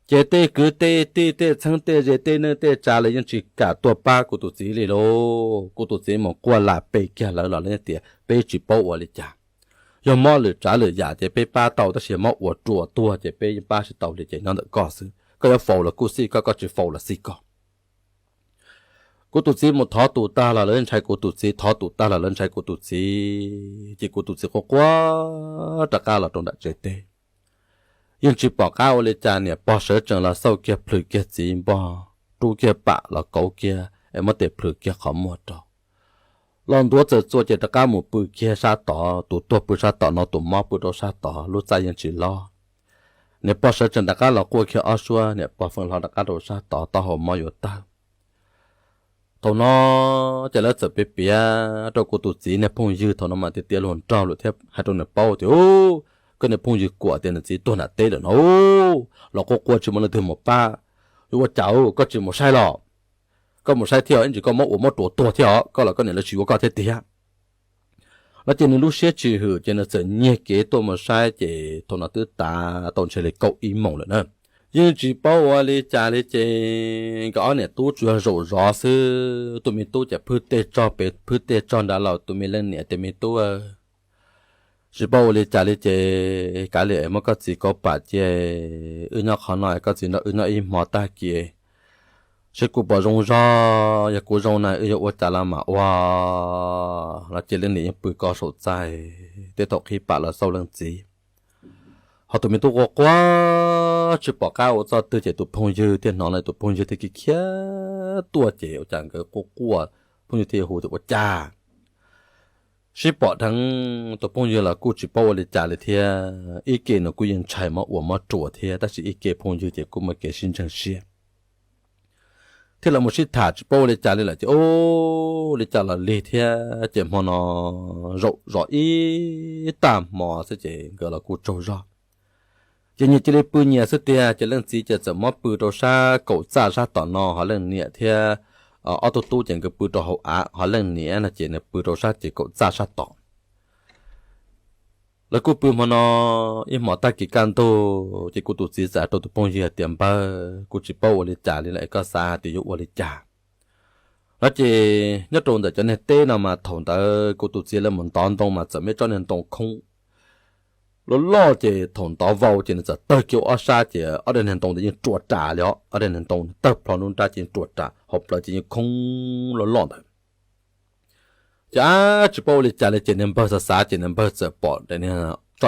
Ces tej kwv tej tij tej txheeb tej ze tej neej tej tsa lawv yeej tsis kam tuaj pab kuv tus txiv li lauj. Kuv tus txiv mus quaj lam pe kiag lawv los lawv tias peb tsis paub ua li cas. Yog mob lwm tsav lwm yam ces peb pab tau, tab sis yog mob ua ruam tuag ces peb yeej pab tsis tau li, ces nyob ntawm koj xwb, koj yuav faus los kuj xij koj, koj tsis faus los xij koj. Kuv tus txiv mus thov tus tag los lawv ntshai kuv tus txiv, thov tus tag los lawv ntshai kuv tus txiv, ces kuv tus txiv quaj quaj rov qab los rau nram tsev teb. Yeej tsis pom qab ua li cas, niam pog sawv tsees los xauj kiag plhws kiag txiv npog, rub kiag pam los kauv kiag es muab tes plhws kiag qhov muag rau. Los ntuav txawm txua ces rov qab mus pw kiag sab tod, tus tuag pw sab tom no, tus mob pw rau sab tod, lub txaj yeej tsis loj. Niam pog sawv tsees rov qab los quaj kiag ob suab, niam pog feej hlo rov qab rau sab tod, taub hau mob yuav tawg. Thaum no ces lawv txawm piav piav rau kuv tus txiv niag phooj ywg thaum no mas tiav tiav luag nraug lawm thiab hais rau nws paub tias, koj niag phooj ywg kuam tias nws txiv tuag nram teb lawm no, los quaj quaj tsis muaj leej twg mus pab. Yuav ua cas, koj tsis mus saib los? Koj mus saib thiab, ib ntsis koj mob ua mob ruas tuag thiab os, koj los koj niam lawv tsis yuav koj thiab tiag. No ces nws lub siab tsis hwm ces nws txawm nyiag kev tuaj mus saib ces thaum no twb tav tau ntshe li kaum ib moos lawm na. Yeej tsis paub ua li cas li ces nkawd ob niam tub tsuas yog zaum zov xwb, tus me tub ces phwb tej tsog pem phwb tej tsog nrad los tus me leej niam tias, me tub, tsis paub ua li cas li ces kav liam muab koj txiv kauv pam cia, wb nyob qhov no koj txiv nrog wb nyob ib hmo tag kis seb kuv puas zoo zog, yog kuv zoo na wb yuav ua cas los mam ua. Los ces leej niam yeej pw ko saum txais, tej thaum qhib pam los xauj leej txiv. Ho tus me tub quaj quaj tsis pom qab ua txoj twg ces tus phooj ywg thiaj hnov no, tus phooj ywg thiaj khiav tuaj ces ua cas nkawd quaj quaj, phooj ywg thiaj hu tias ua cas. Sib pom dheev tus phooj ywg los kuj tsis paub ua li cas li thiab, ib ke nws kuj yeej ntshai mob ua mob ruas thiab, tab sis ib ke phooj ywg ces kuj muaj kev sib ntseeg siab thiab los mus sib tham tsis paub ua li cas li lawm ces ua li cas los lig thiab ces hmo no zaum zov ib tag hmo xwb ces nkawd los kuj tsaug zog. Ces nyias cia li pw nyias xwb tiag ces leej txiv ces txawm muab pw rau sab kaum txaj sab tom no, ho leej niam thiab ob tug tub ces nkawd pw rau hauv av, ho leej niam no ces nws pw rau sab ces kaum txaj sab tom. Lawv kuj pw hmo no ib hmos tag kis kaj ntug ces kuv tus txiv txawm hais rau tus phooj ywg hais tias, npawg, kuv tsis paub ua li cas li lawm, koj xav hais tias yuav ua li cas? No ces nyob rau ntawm cov niag teb no mas thaum ntawd kuv tus txiv lawv mus ntov ntoo mas txawm muaj tsob niag ntoo khoob loj loj ces thaum ntov vau ces nws txawm tawg kiag ob sab ces ob daim niag ntoo ntawd yeej ruam ras li os, ob daim niag ntoo tawg plho nruab nrab ces ruam ras, hauv plawv ces yeej khoob loj loj ntawd. Ces ab tsis paub ua li cas li ces niag npawg xav xav ces niag npawg txawm pom tsob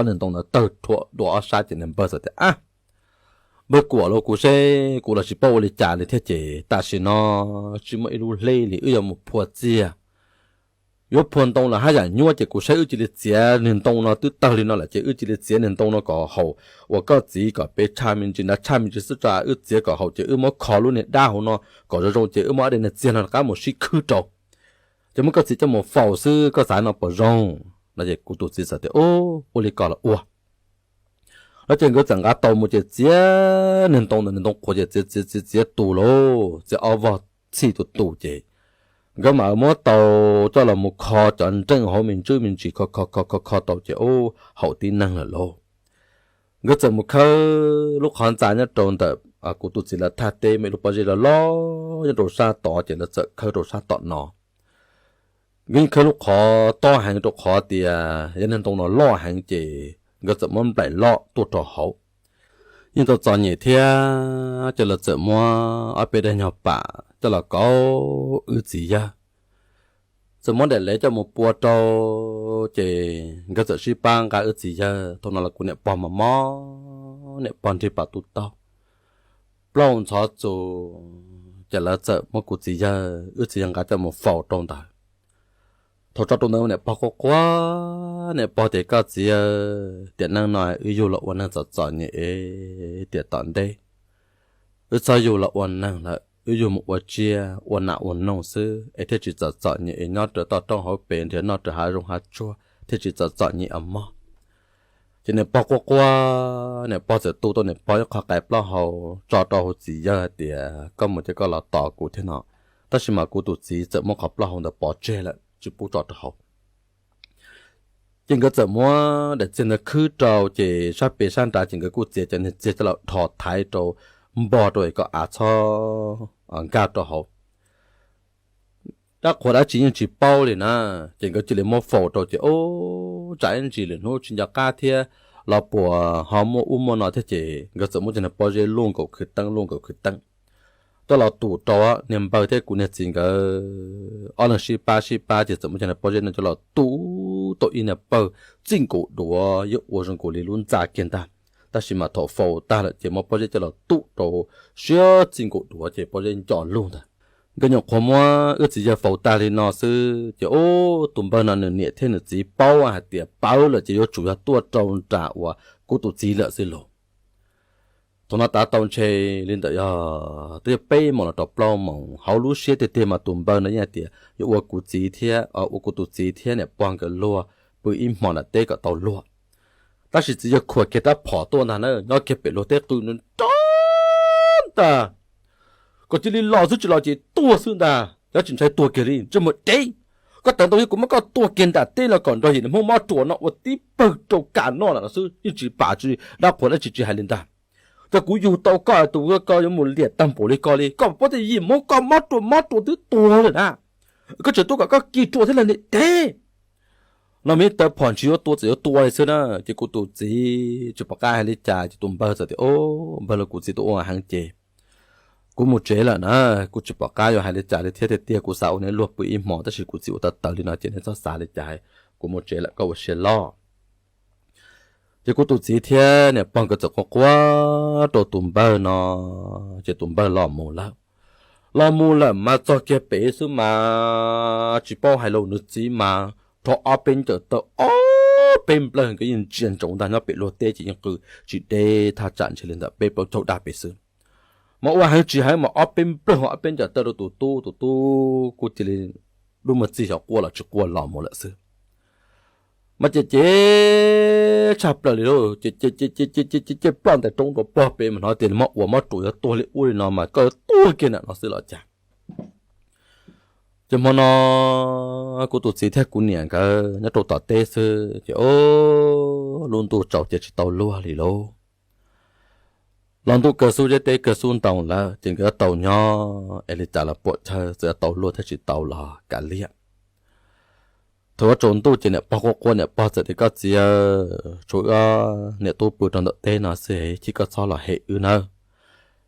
niag ntoo ntawd tawg rhuam dua ob sab ces niag npawg txawm tias, ab, npawg kuam los kuv seb kuv los tsis paub ua li cas li thiab ces tam sim no tsis muaj ib lub hleb li, wb yuav mus phua txiag. Yuav phua ntoo los haj yam nyuaj ces kuv saib wb cia li txiav niag ntoo no, twb tawg li no lawm ces wb cia li txiav niag ntoo no kom haum uas koj txiv kom pes tshaj me ntsis nrad tshaj me ntsis xwb tso, wb txiav kom haum ces wb muab kho lub niag dab hauv no kom zoo zoo ces wb muab ob daim niag txiag no rov qab mus sib khwb rau, ces muab koj txiv coj mus faus xwb, koj xav no puas zoo? No ces kuv tus txiv txawm tias, ub, ua li ko los ua. No ces nkawd txawm nqa taus mus ces txiav niag ntoo ntawd, niag ntoo qhuav ces txiav txiav txiav txiav tus lauj, txiav ob vog txhij tus tus ces nkawd mam muab taus coj los mus kho cov nreej hauv me ntsis me ntsis, kho kho kho kho kho tau ces ub, haum tib neeg lawm lauj. Nkawd txawm mus khawb lub qhov ntxa nyob rau ntawm kuv tus txiv lawv thaj teb muaj ib lub pob zeb loj loj nyob rau sab tod ces lawv txawm khawb rau sab tom no. Nkawd yeej khawb lub qhov tob heev rau qhov tias yog niag ntoo no loj heev ces nkawd txawm muab nplaim loj tuaj rau hauv. Yeej tau txom nyem thiab ces lawv txawm muab ob peb daim nyuag pam coj los kauv wb txiv yawg. Txawm muab daim lev coj mus pua rau ces nkawd txawm sib pab nqa wb txiv yawg. Thaum no los kuv niam pog mos mos, niam pog nrig pas tub taug, plaub hau ntxhov txus, ces lawv txawm muab kuv txiv yawg, wb txiv yawg nqa coj mus faus rau ntawd. Thaum tso rau ntawd niam pog quaj quaj, niam pog tias, koj txiv, tiam neej no wb yug los ua neeg txom txom nyem es tiam tom ntej wb txhob yug los ua neeg lawm, wb yug mus ua tsiaj ua nas ua noog xwb es thiaj tsis txom txom nyem es nyob raws toj roob hauv pes nrhiav noj raws hav zoov hav tsuag thiaj tsis txom txom nyem os mog. Ces niam pog quaj quaj, niam pog txawm tu tau niam pog ib qho qais plaub hau tso rau hauv txiv yawg hais tias, koj mus ces koj los tos kuv thiab no. Tab sis mas kuv tus txiv txawm muab qhov plaub hau ntawd pov tseg lawm tsis pub tso rau hauv. Ces nkawd txawm muab daim txiag ntawd khwb rau ces sab pem sab nrad ces nkawd kuj txiav cov niag txiag coj los dhos thaiv rau npog rau es kom av txhob nkag rau hauv. Dab qhuas dab tsi yeej tsis paub li na, ces nkawd cia li muab faus rau ces ub, tsam ib ntsis lwm hnub tsis nco qab thiab los puas ho muaj ub muaj no thiab ces nkawd txawm muab cov niag pob zeb luaj nkaus khwv teeb luaj nkaus khwv teeb. Coj los tum rau niag npawg thiab kuv niag txiv nkawd ob leeg sib pab sib pab ces txawm muab cov niag pob zeb no coj los tum tau ib niag pawg txij nkaus duav, yeej ua zoo nkaus li lub ntxa kiag ntag. Tab sis mas thaum faus tag lawm ces muab pob zeb coj los tum rau siab txij nkaus duav ces pob zeb nco lug ntag. Nkawd nyuam qhuav muab wb txiv yawg faus tag li no xwb ces ub, tus npawg no nws niam thiab nws txiv paub hais tias pawv lawm ces yuav tsum yog tuaj rau nram uas kuv tus txiv lawm xwb lauj. Thaum no tav tau ntshe li ntawm yog twb peb moos los rau plaub moos, hauv lub siab tiag tiag mas tus npawg no yeej hais tias yuav ua kuv txiv thiab ua kuv tus txiv thiab niam pog nkawd luag pw ib hmo nram teb kom tau luag. Tab sis txiv yawg khuam kiag rab phom tuaj ntag na, nyob kiag pem luag teb qw nrov ntag, kom cia li los xwb, tsis los ces tuag xwb ntag, yog tsis ntshai tuag kiag li ntsej muag dev. Koj tawv ntau, yog kuv muab koj tua kiag nram teb no kom nrog yim niag Hmoob mob ruas no ua tib pawg rau kam noj lawm no xwb, yeej tsis pam tsis dab qhuas dab tsi, tsis hais li ntag. Ces kuv yug tau koj tus ko yuav mus liam tag npaum li ko li, koj puab tej yim Hmoob koj mob ruas mob ruas twb tuag lawm na, koj tseem tuaj kom koj kis ruas thiab lawm niam dev. No me tawv phom ntshis yuav tua txawm yuav tua li xwb na. Ces kuv tus txiv tsis pom qab hais li cas ces tus npawg txawm tias, Au, npawg los kuv txiv tus ua heev ces kuv mus tsev lawm na, kuv tsis pom qab yuav hais li cas li thiab, tiag tiag kuv xav ua neb luag pw ib hmos tab sis kuv txiv ua tawv tawv li no ces neb txhob xav li cas, kuv mus tsev lawm, koj ua siab loj. Ces kuv tus txiv thiab niam pog nkawd txawm quaj quaj rau tus npawg no, ces tus npawg los mus lawm. Los mus lawm mas txog kiag pem xwb mas tsis paub hais los nws txiv mas rho ob peb ncaws taw ob peb nplawg, nkawd yeej ntsia ntsoov ntag, nyob pem luag teb ces yeej qw tsis deb thaj tsam ntshe li ntawm peb plaub caug daj pem xwb. Mas ua heev tsis heev mas ob peb nplawg ob peb ncaws taw rau tus tub, tus tub kuj cia li lub muag txig xyov quaj los tsis quaj los mus lawm xwb. Mas ces ces tshaj plaws li lauj, ces ces ces ces ces ploj ntais roob rau pog pem mas hnov tias nws mob ua mob ruas yuav tuag li ub li no mas koj yuav tuag kiag ntawm no xwb los cas. Ces hmo no kuv tus txiv thiab kuv niam nkawd nyob rau tom teb xwb ces o, lub ntuj tsaus ces tsis tau luag li lauj. Los ntuj kawg xub zeb teb kawg xub ntoo lawm ces nkawd tau nyob es li cas los puam chawj, txawm tau luag thiab tsis tau los kav liam. Thaum ua tsaus ntuj ces niam pog quaj quaj, niam pog txawm tias, Koj txiv, tshuav wb niam tub pw rau ntawm teb no xwb, cia koj txhob los hem wb nawb.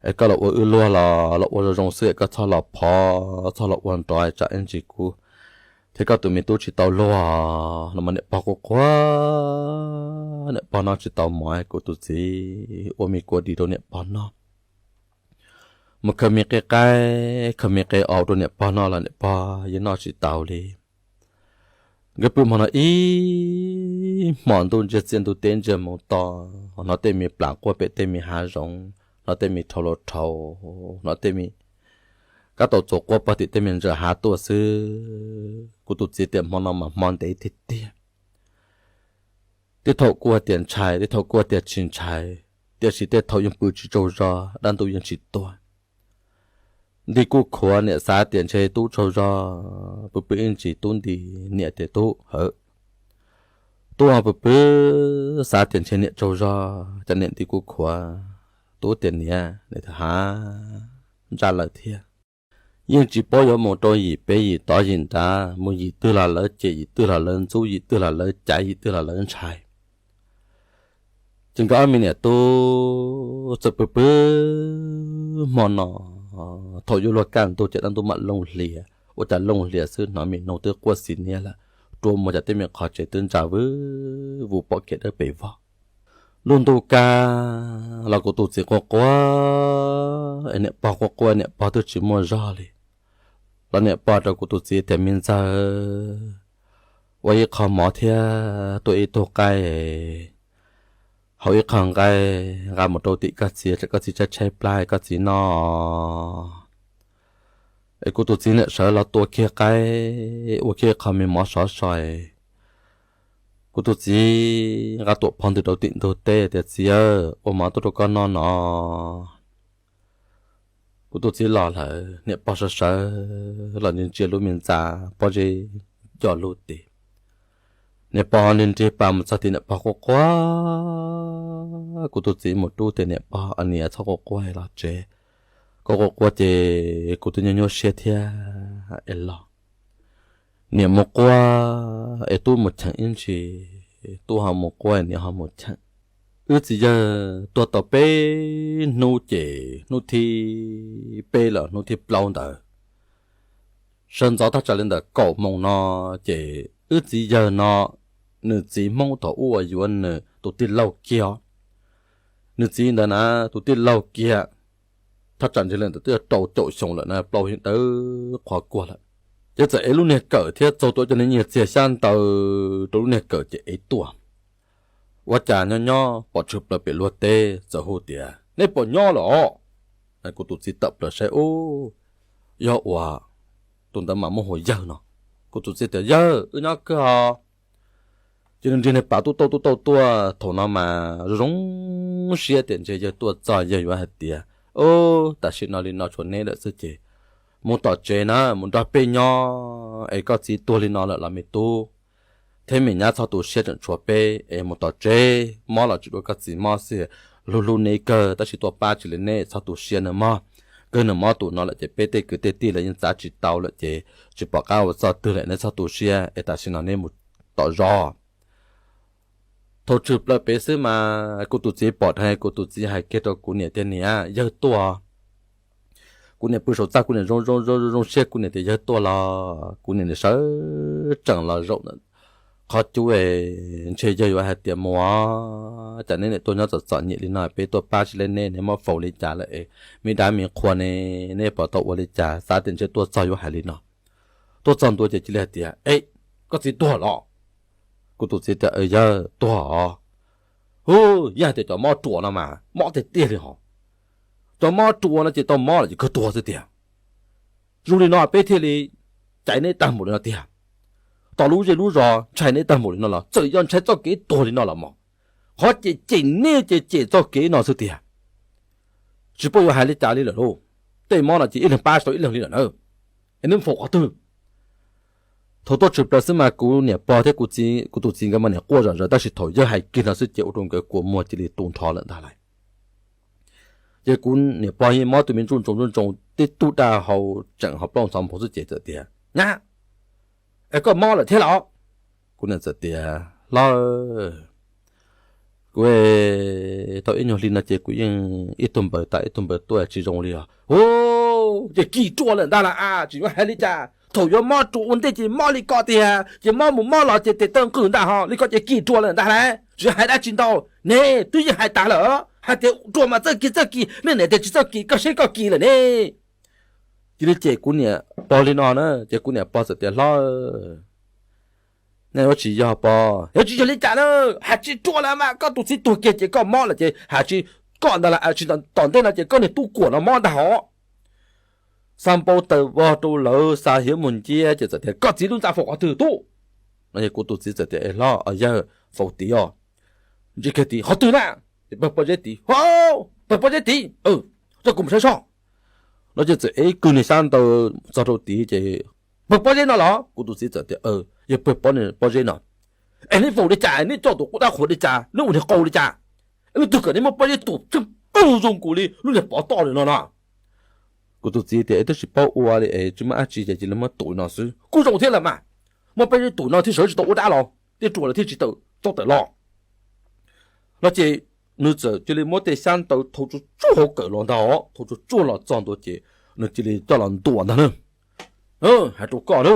Es koj los ua wb luag los los ua zoo zoo xwb, koj txhob los phov txhob los ua nrov tsam ib ntsis kuv thiab koj tus me tub tsis tau luag. No mas niam pog quaj quaj, niam pog noj tsis tau mov, kuv tus txiv ua me kua dis rau niam pog noj, mus khaws me qe qaib khaws me qe os rau niam pog noj los niam pog yeej noj tsis tau li. Nkawd pw hmo no ib hmos ntuj ntsiag txiaj ntuj teb ntsiag mus to, hnov tej me plam quaj pem tej me hav zoov, hnov tej me rhau los rhau, hnov tej me kab tau txuas quaj pog tim tej me ntsa hav tuaj xwb. Kuv tus txiv tias hmo no mas hmo ntev tiag tiag. Tej thaum kuj tias ntshai, tej thaum kuj tias tsis ntshai, tiam sis tej thaum yeej pw tsis tsaug zog, dab ntub yeej tsis tuag. Nti kuj khuav, niam xav tias ntshe tub tsaug zog, pw pw ib ntsis tub nti, niam tias tub hawv. Tub ho pw pw xav tias ntshe niam tsaug zog, cas niam nti kuj khuav. Tub tias niam, niam tias ha, ntsaj lawm thiab. Yeej tsis paub yuav mus rau yim pem yim tod yim nrad, mus yim twg los lawv cem, yim twg los lawv ntxub, yim twg los lawv caiv, yim twg los lawv ntshai. Ces nkawd ob me niam tub txawm pw pw hmo no, thaum yuav luag kaj ntug ces dab ntub mam looj hlias, ua cas looj hlias xwb hnov me noog twb quaj xis niab lawm, rua muag cas tej me qhov tsev twb ntsa vwb vus pom kev dawb pes vog. Lub ntuj kag los kuv tus txiv quaj quaj, es niam pog quaj quaj, niam pog twb tsis muaj zog li. Los niam pog rau kuv tus txiv tias me ntxawg, ua ib qho mov thiab tua ib tug qaib, hau ib qho nqaij nqa mus rau tim koj txiv, tsam koj txiv tshaib tshaib plab koj txiv noj. Es kuv tus txiv niam sawv los tua kiag qaib, ua kiag qho me mov sov so. Kuv tus txiv nqa tuam phov ntws rau tim ntug teb tias txiv, ua mov tuaj rau koj noj no. Kuv tus txiv los lawm, niam pog sawv sawv los ntsia ntsia lub me ntxa pob zeb coj lug tim. Niam pog nrig nrig pas mus txog tim niam pog quaj quaj. Kuv tus txiv mus rub tias niam pog, niam txhob quaj quaj los tsev, koj quaj quaj ces kuv twb nyuaj nyuaj siab thiab es los. Niam mus quaj es tub mus cheem ib ntsis, tub ho mus quaj es niam ho mus cheem. Wb txiv yawg tuag tau peb hnub ces hnub thib peb los hnub thib plaub ntawd, sawv ntxov thaj tsam li ntawm kaum moos no ces wb txiv yawg no, nws txiv Hmoob thaum ub uas yuav nws tus tij laug kiag, nws txiv ntawd na tus tij laug kiag, thaj tsam ntseg li ntawd twb yog rau caum xyoo lawm na, plaub yeej dawb qhuav kuag lawm. Ces txawm ev lub niag kawm thiab txaug tau cov niag nyiaj txiag xyab ntawv rau lub niag kawm ces ev tuaj. Ua cas nyob nyob pom tsawg plaws pem luag teb txawm hu tias, nej puas nyob lawm os? Kuv tus txiv tawm plaws saib ub, yog ua tus ntawd mas muaj hu yawg no. Kuv tus txiv tias, yawg, wb nyob kawg os. Ces nws nrig niag pas tub tauj tub tauj tuaj, thaum no mas zoo zoo siab tias ntshe yawg tuaj txog, yawg yuav hais tias, ub, tam sim no li no tshuav neb lawm xwb ces mus tom tsev na, mus nrog peb nyob es koj txiv tuag li no lawm los me tub thiab me nyab txhob tu siab, tseem tshuav peb es mus tom tsev, mob los tsis dua koj txiv mob xwb, hlub hlub neb kawg tab sis tuaj pab tsis li neb, txhob tu siab nawb mog. Kawg nws mob tus no lawm ces peb tej kwv tej tij los yeej txav tsis tau lawm ces tsis pom qab ua txoj twg lawm, neb txhob tu siab es tam sim no neb mus tom zos. Thaum tshwm plaws pem xwb mas kuv tus txiv pom dheev, kuv tus txiv hais kiag rau kuv niam tias, niam, yawg tuaj. Kuv niam pw saum txaj, kuv niam zoo zoo zoo siab, kuv niam tias yawg tuaj los kuv niam sawv tsees los zaum ntawm qhov cub, ntshe yawg yuav hais tias mus, cas neb niam tuaj nyob txom txom nyem li no, peb tuaj pab tsis li neb, neb mob faus li cas lawm es me dab me qhua ne, neb puas tau ua li cas, xav tias ntshe tuaj txog yuav hais li no. Tuaj txog ntua ces cia li hais tias, e, koj txiv tuag los? Kuv tus txiv tias, yawg tuag os. Hu, yeej hais tias cov mob ruas no mas mob tiag tiag li hos. Cov mob ruas no ces tau mob lawm ces kawg tuag xwb tiag. Zoo li no peb thiaj li caiv neb tag npaum li no tiag. Tom lub zej lub zos ntshai neb tag npaum li no los txawm yog ntshai txoj kev tuag li no los mas, qhov cem cem neb ces cem txoj kev no xwb tiag. Tsis paub yuav hais li cas li lawm lauj. Tej mob no ces ib leeg pab tsis tau ib leeg li lawm na. Es neb faus qhov twg? Thaum tuaj tshwm plaws xwb mas kuv niam pog thiab kuv tus txiv nkawd mas niam quaj zom zaws, tab sis thaum yawg hais kiag no xwb ces ua rau nkawd kua muag cia li tu nrho lawm ntag lauj. Ces kuv niam pog yeej mob tus me ntsuj ntsoos ntsuj ntsoos tib tug daj hau tseem hauv plaub ntxhov nphoo xwb ces txawm tias, nyab, es koj mob lawm thiab los? Kuv niam txawm tias, hlob, kuv tau ib nyuag hli no ces kuv yeej ib tug npaws tas ib tug npaws tuaj tsis zoo li os. Hu, ces kis ruas lawm ntag lauj, tsis yuav hais li cas. Thaum yuav mob ruas ua ntej ces mob li ko tiag, ces mob mus mob los ces tes taw nqws ntag hos, li ko ces kis ruas lawm ntag lauj. Tsis hais dab tsi ntau, ne twb yeej hais tas lawm, hais tias ruas mas txawj kis txawj kis, nej niam tias tsis txawj kis, koj seb koj kis lawm ne. Cia li cem kuv niam pog li no na, ces kuv niam pog txawm tias, hlob, nej yuav tsis yog pog, yuav tsis yog li cas na, hais tsis ruas lawm mas koj tus txiv tuag kiag ces koj mob lawm ces hais tsis, koj ntag lauj, tsis tom ntej no ces koj niag tub kuam no mob ntag hos. Xa npau taws vog rau lawv xa hiav mus nciab ces txawm tias, koj txiv lub ntxa faus qhov twg tub? No ces kuv tus txiv txawm tias, hlob, yawg, faus tid os. Ntsia kiag tid, qhov twg na? Pawg pob zeb tid. Pawg pob zeb tid, coj kuv mus saib soj. No ces txawm ev kwv niag xyab ntawv txog rau tid ces, pawg pob zeb no los? Kuv tus txiv txawm tias, yog pawg pob zeb no. Es neb faus li cas, neb coj tus qub dab qhuas li cas, neb ua niag qau li cas? Es leej twg kom neb muab pob zeb tus tsheej pawg zoo nkaus li lub niag pov toj li no no? Kuv tus txiv tias, twb tsis paub ua li es tsis muaj dab tsi ces cia li muab tus li no xwb, kuj zoo thiab lawm mas. Muab pob zeb tus no thiaj sawv tsis tau ua dab los, tej ruas lawv thiaj tsis tawm txog tawm los. No ces nws txawm cia li muab tej xyab ntawv thau tsuag tsuag hauv kawm los ntag, thau tsuag tsuag los txog ntua ces nws cia li coj los ntuas ntag na. Hais rau koj na,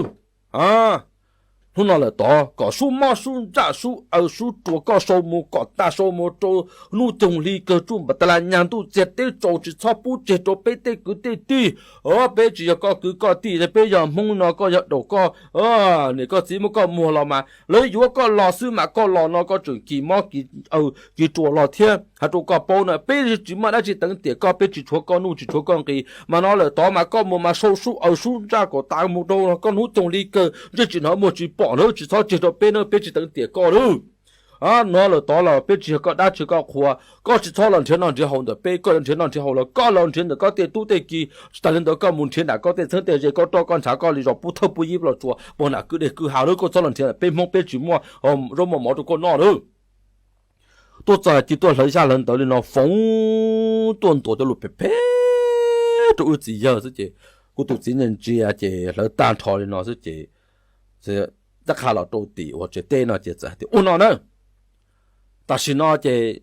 hnub no lawm tod kom sub mob sub ntsaj sub aws sub ruas koj sau mus kom tag, sau mus rau hnub coog hli kawg tsuj npam tas las nyag ntuj txiag teb tsaus, tsis txhob pub tseg rau peb tej kwv tej tij. Peb tsis yog koj kwv koj tij, peb yog Hmoob no koj yog daum koj, niam koj txiv muab koj muag los mas lawv yuav koj los xwb mas koj los no koj tseem kis mob kis aws kis ruas los thiab. Hais rau koj paub na, peb tsis muaj dab tsi teev tiam koj, peb tsis tshuav koj nuj tsis tshuav koj nqis, mas no lawm tod mas koj mus mas sau sub aws sub ntsaj kom tas mus rau koj hnub coog hli kawg ntsej tsis hnov muag tsis pom na, tsis txhob tseg rau peb na, peb tsis teev tiam koj na. No lawm tod los peb tsis yog koj dab tsis yog koj qhua, koj tsis txhob los nrhiav noj nrhiav haus ntawm peb, koj yuav nrhiav noj nrhiav haus los koj los nrhiav ntawm koj tej tub tej ki, tsis tas li ntawd koj mus nrhiav nram koj tej txheeb tej ze, koj roj koj ntshav koj li zos pub thawj pub yib los tsuas pog nam kwj deg kwj ha lawm, koj txhob los nrhiav ntawm peb Hmoob, peb tsis muaj zaub muaj mov rau koj noj na. Tuaj txog ces tuaj hlawv xyab hlawv ntawv li no foov tuaj ntuas cov lus phem phem rau wb txiv yawg xwb ces kuv tus txiv ntsia ntsia ces hlawv tag nrho li no xwb ces tab qha los rau tim uas tsev teb no ces txawm hais tias, ua no na, tam sim no ces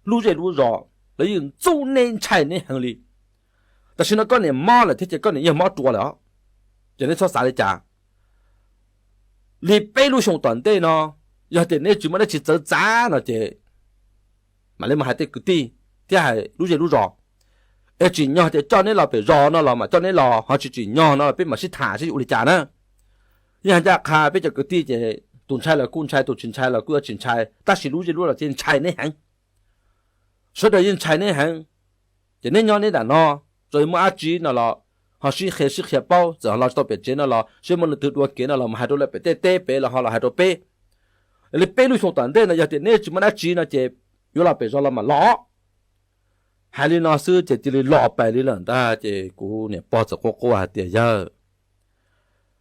lub zej lub zos lawv yeej ntxub neb ntshai neb heev li. Tam sim no koj niam mob lawm thiab ces koj niam yog mob ruas lawm os, ces neb txhob xav li cas. Li peb lub xyoo tom ntej no, yog tias neb tsis muaj dab tsi txawv txav no ces mam li mus hais tej kwv tij thiab hais lub zej lub zos, Es tsim nyog tias coj neb los pem zos no los mas coj neb los, ho tsis tsim nyog no los peb mam sib tham seb yuav ua li cas na. Yeej hais ncaj qha peb cov kwv tij ces tus ntshai los kuj ntshai, tus tsis ntshai los kuj yuav tsis ntshai, tab sis lub zej lub zos ces ntshai neb heev. Sawv daws yeej ntshai neb heev. Ces neb nyob neb nram no, txawm muaj dab tsi no los ho sib qhia sib qhia paub, txawm ho los tsis tau pem tsev no los seb muaj leej twg dua kev no los mus hais rau lawv pem tej teb pem los ho los hais rau peb. Li peb lub xyoo tom ntej no yog tias neb tsis muaj dab tsi no ces yuav los pem zos los mam los. Hais li no xwb ces cia li los pais li lawm ntag. Ces kuv niam pog txawm quaj quaj hais tias, yawg,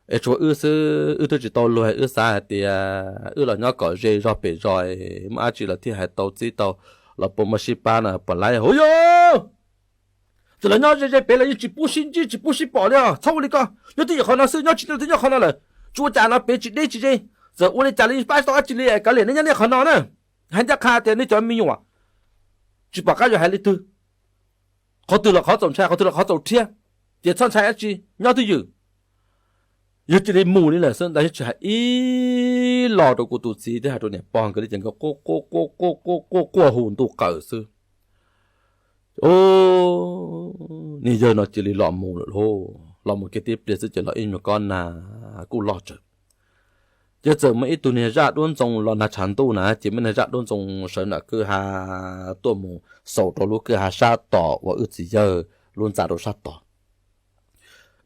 es tshuav wb xwb, wb twb tsis tau luag, wb xav hais tias wb los nyob kom ze zog pem zos, muaj dab tsi los thiaj hais tau txib tau, los puas muaj sib pab no puas laib hauv yog. Txawm los nyob ze ze pem los yeej tsis pub sib ntsib tsis pub sib pom li os, txhob ua li ko. Nyob twj ywm qhov no xwb, nyob tsis twj ywm twb nyob qhov no lawm, tsis ua cas no, pem tsis deb tsis ze. Txawm ua li cas los yeej pab tsis tau dab tsi li, kav liam nej nyob nej qhov no na. Hais ncaj qha tias nej cov me nyuam tsis pom qab yuav hais li twg, qhov twg los qhov txaus ntshai, qhov twg los qhov txaus rhiab, ces txhob ntshai dab tsi, nyob twj ywm. Yog cia li mus li lawm xwb ntag, yeej tsis hais ib los rau kuv tus txiv thiab hais rau niam pog nkawd li, ces nkawd quaj quaj quaj quaj quaj quaj hu ntuj qawm xwb. Niag yawg no cia li los mus lawm lauj. Los mus kiag tib pliag xwb ces los ib nyuag kob nag kuj loj tsawv. Ces txawm muaj ib tug niag zaj duab ntxoo los nag tshav ntuj na, ces muaj niag zaj duab ntxoo sawv nram kwj ha tuaj mus xaus rau lub kwj ha sab tom uas wb txiv yawg lub ntxa rau sab tod.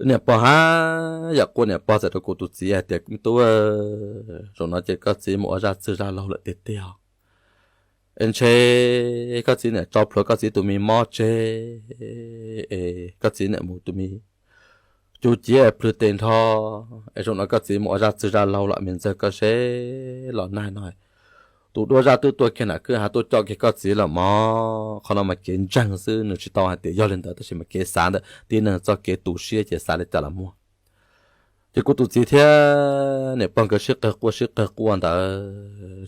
Niam pog haj yam quaj, niam pog txawm rau kuv tus txiv hais tias, me tub, zaum no ces koj txiv mus ua zaj txwg zaj laug lawm tiag tiag. Es ntshe koj txiv niam tso plhuav koj txiv tus me mob tseg, es koj txiv niam mus tus me cuj ciav plhws tes nrho, es zaum no koj txiv mus ua zaj txwg zaj laug lawm, me ntxawg koj seb los nag no tus duab zaj twb tuaj kiag nram kwj ha tuaj coj kiag koj txiv lawm mog. Qhov no mas kev ntseeg xwb, nws tsis tau hais tias yog li ntawd, tab sis mas kev xav ntawm tib neeg txoj kev tu siab ces xav li cas los muaj. Ces kuv tus txiv thiab niam pog nkawd sib qawg quaj sib qawg quaj ntawd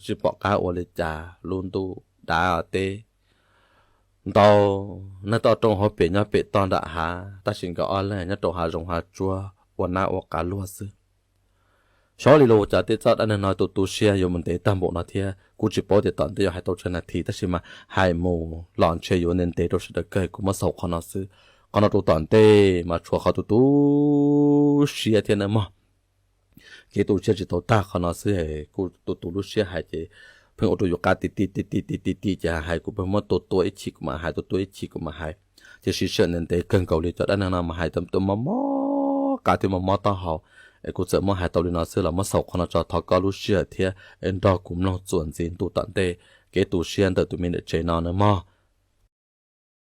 tsis pom qab ua li cas, lub ntuj dav teb ntau, neeg toj roob hauv pes nyob pem toj nram hav, tab sis nkawd ob leeg nyob rau hav zoov hav tsuag ua nab ua qav luag xwb. Xyov li los cas tej txoj dab neeg no tu tu siab yuav mus ntev tag npaum no thiab, kuv tsis paub tias tom ntej yuav hais tau tsawg nas this, tab sis mas hais mus los ntshe yuav ntev ntev rau sawv daws kawg, kuv muab xaus qhov no xwb. Qhov no rau tom ntej mas tshuav qhov tu tu siab thiab nawb mog. Kev tu siab tsis tau tag qhov no xwb, kuv tu tu lub siab hais ces pheej ua rau yus qab ti ti ti ti ti ti ti ces hais kuv pheej muab tua tua ib chim kuv mam hais, tua tua ib chim kuv mam hais. Ces siv sij hawm ntev ntev kawg nkaus li cov dab neeg no mas hais tua mob mob qab thiab mob mob taub hau. Es kuv txawm muab hais tau li no xwb los muab xaus qhov no tso, thov koj lub sij hawm thiab es nrog kuv mloog txuas ntxiv ntu tom ntej kev tu siab ntawm tus me niam tsev no nawb mog.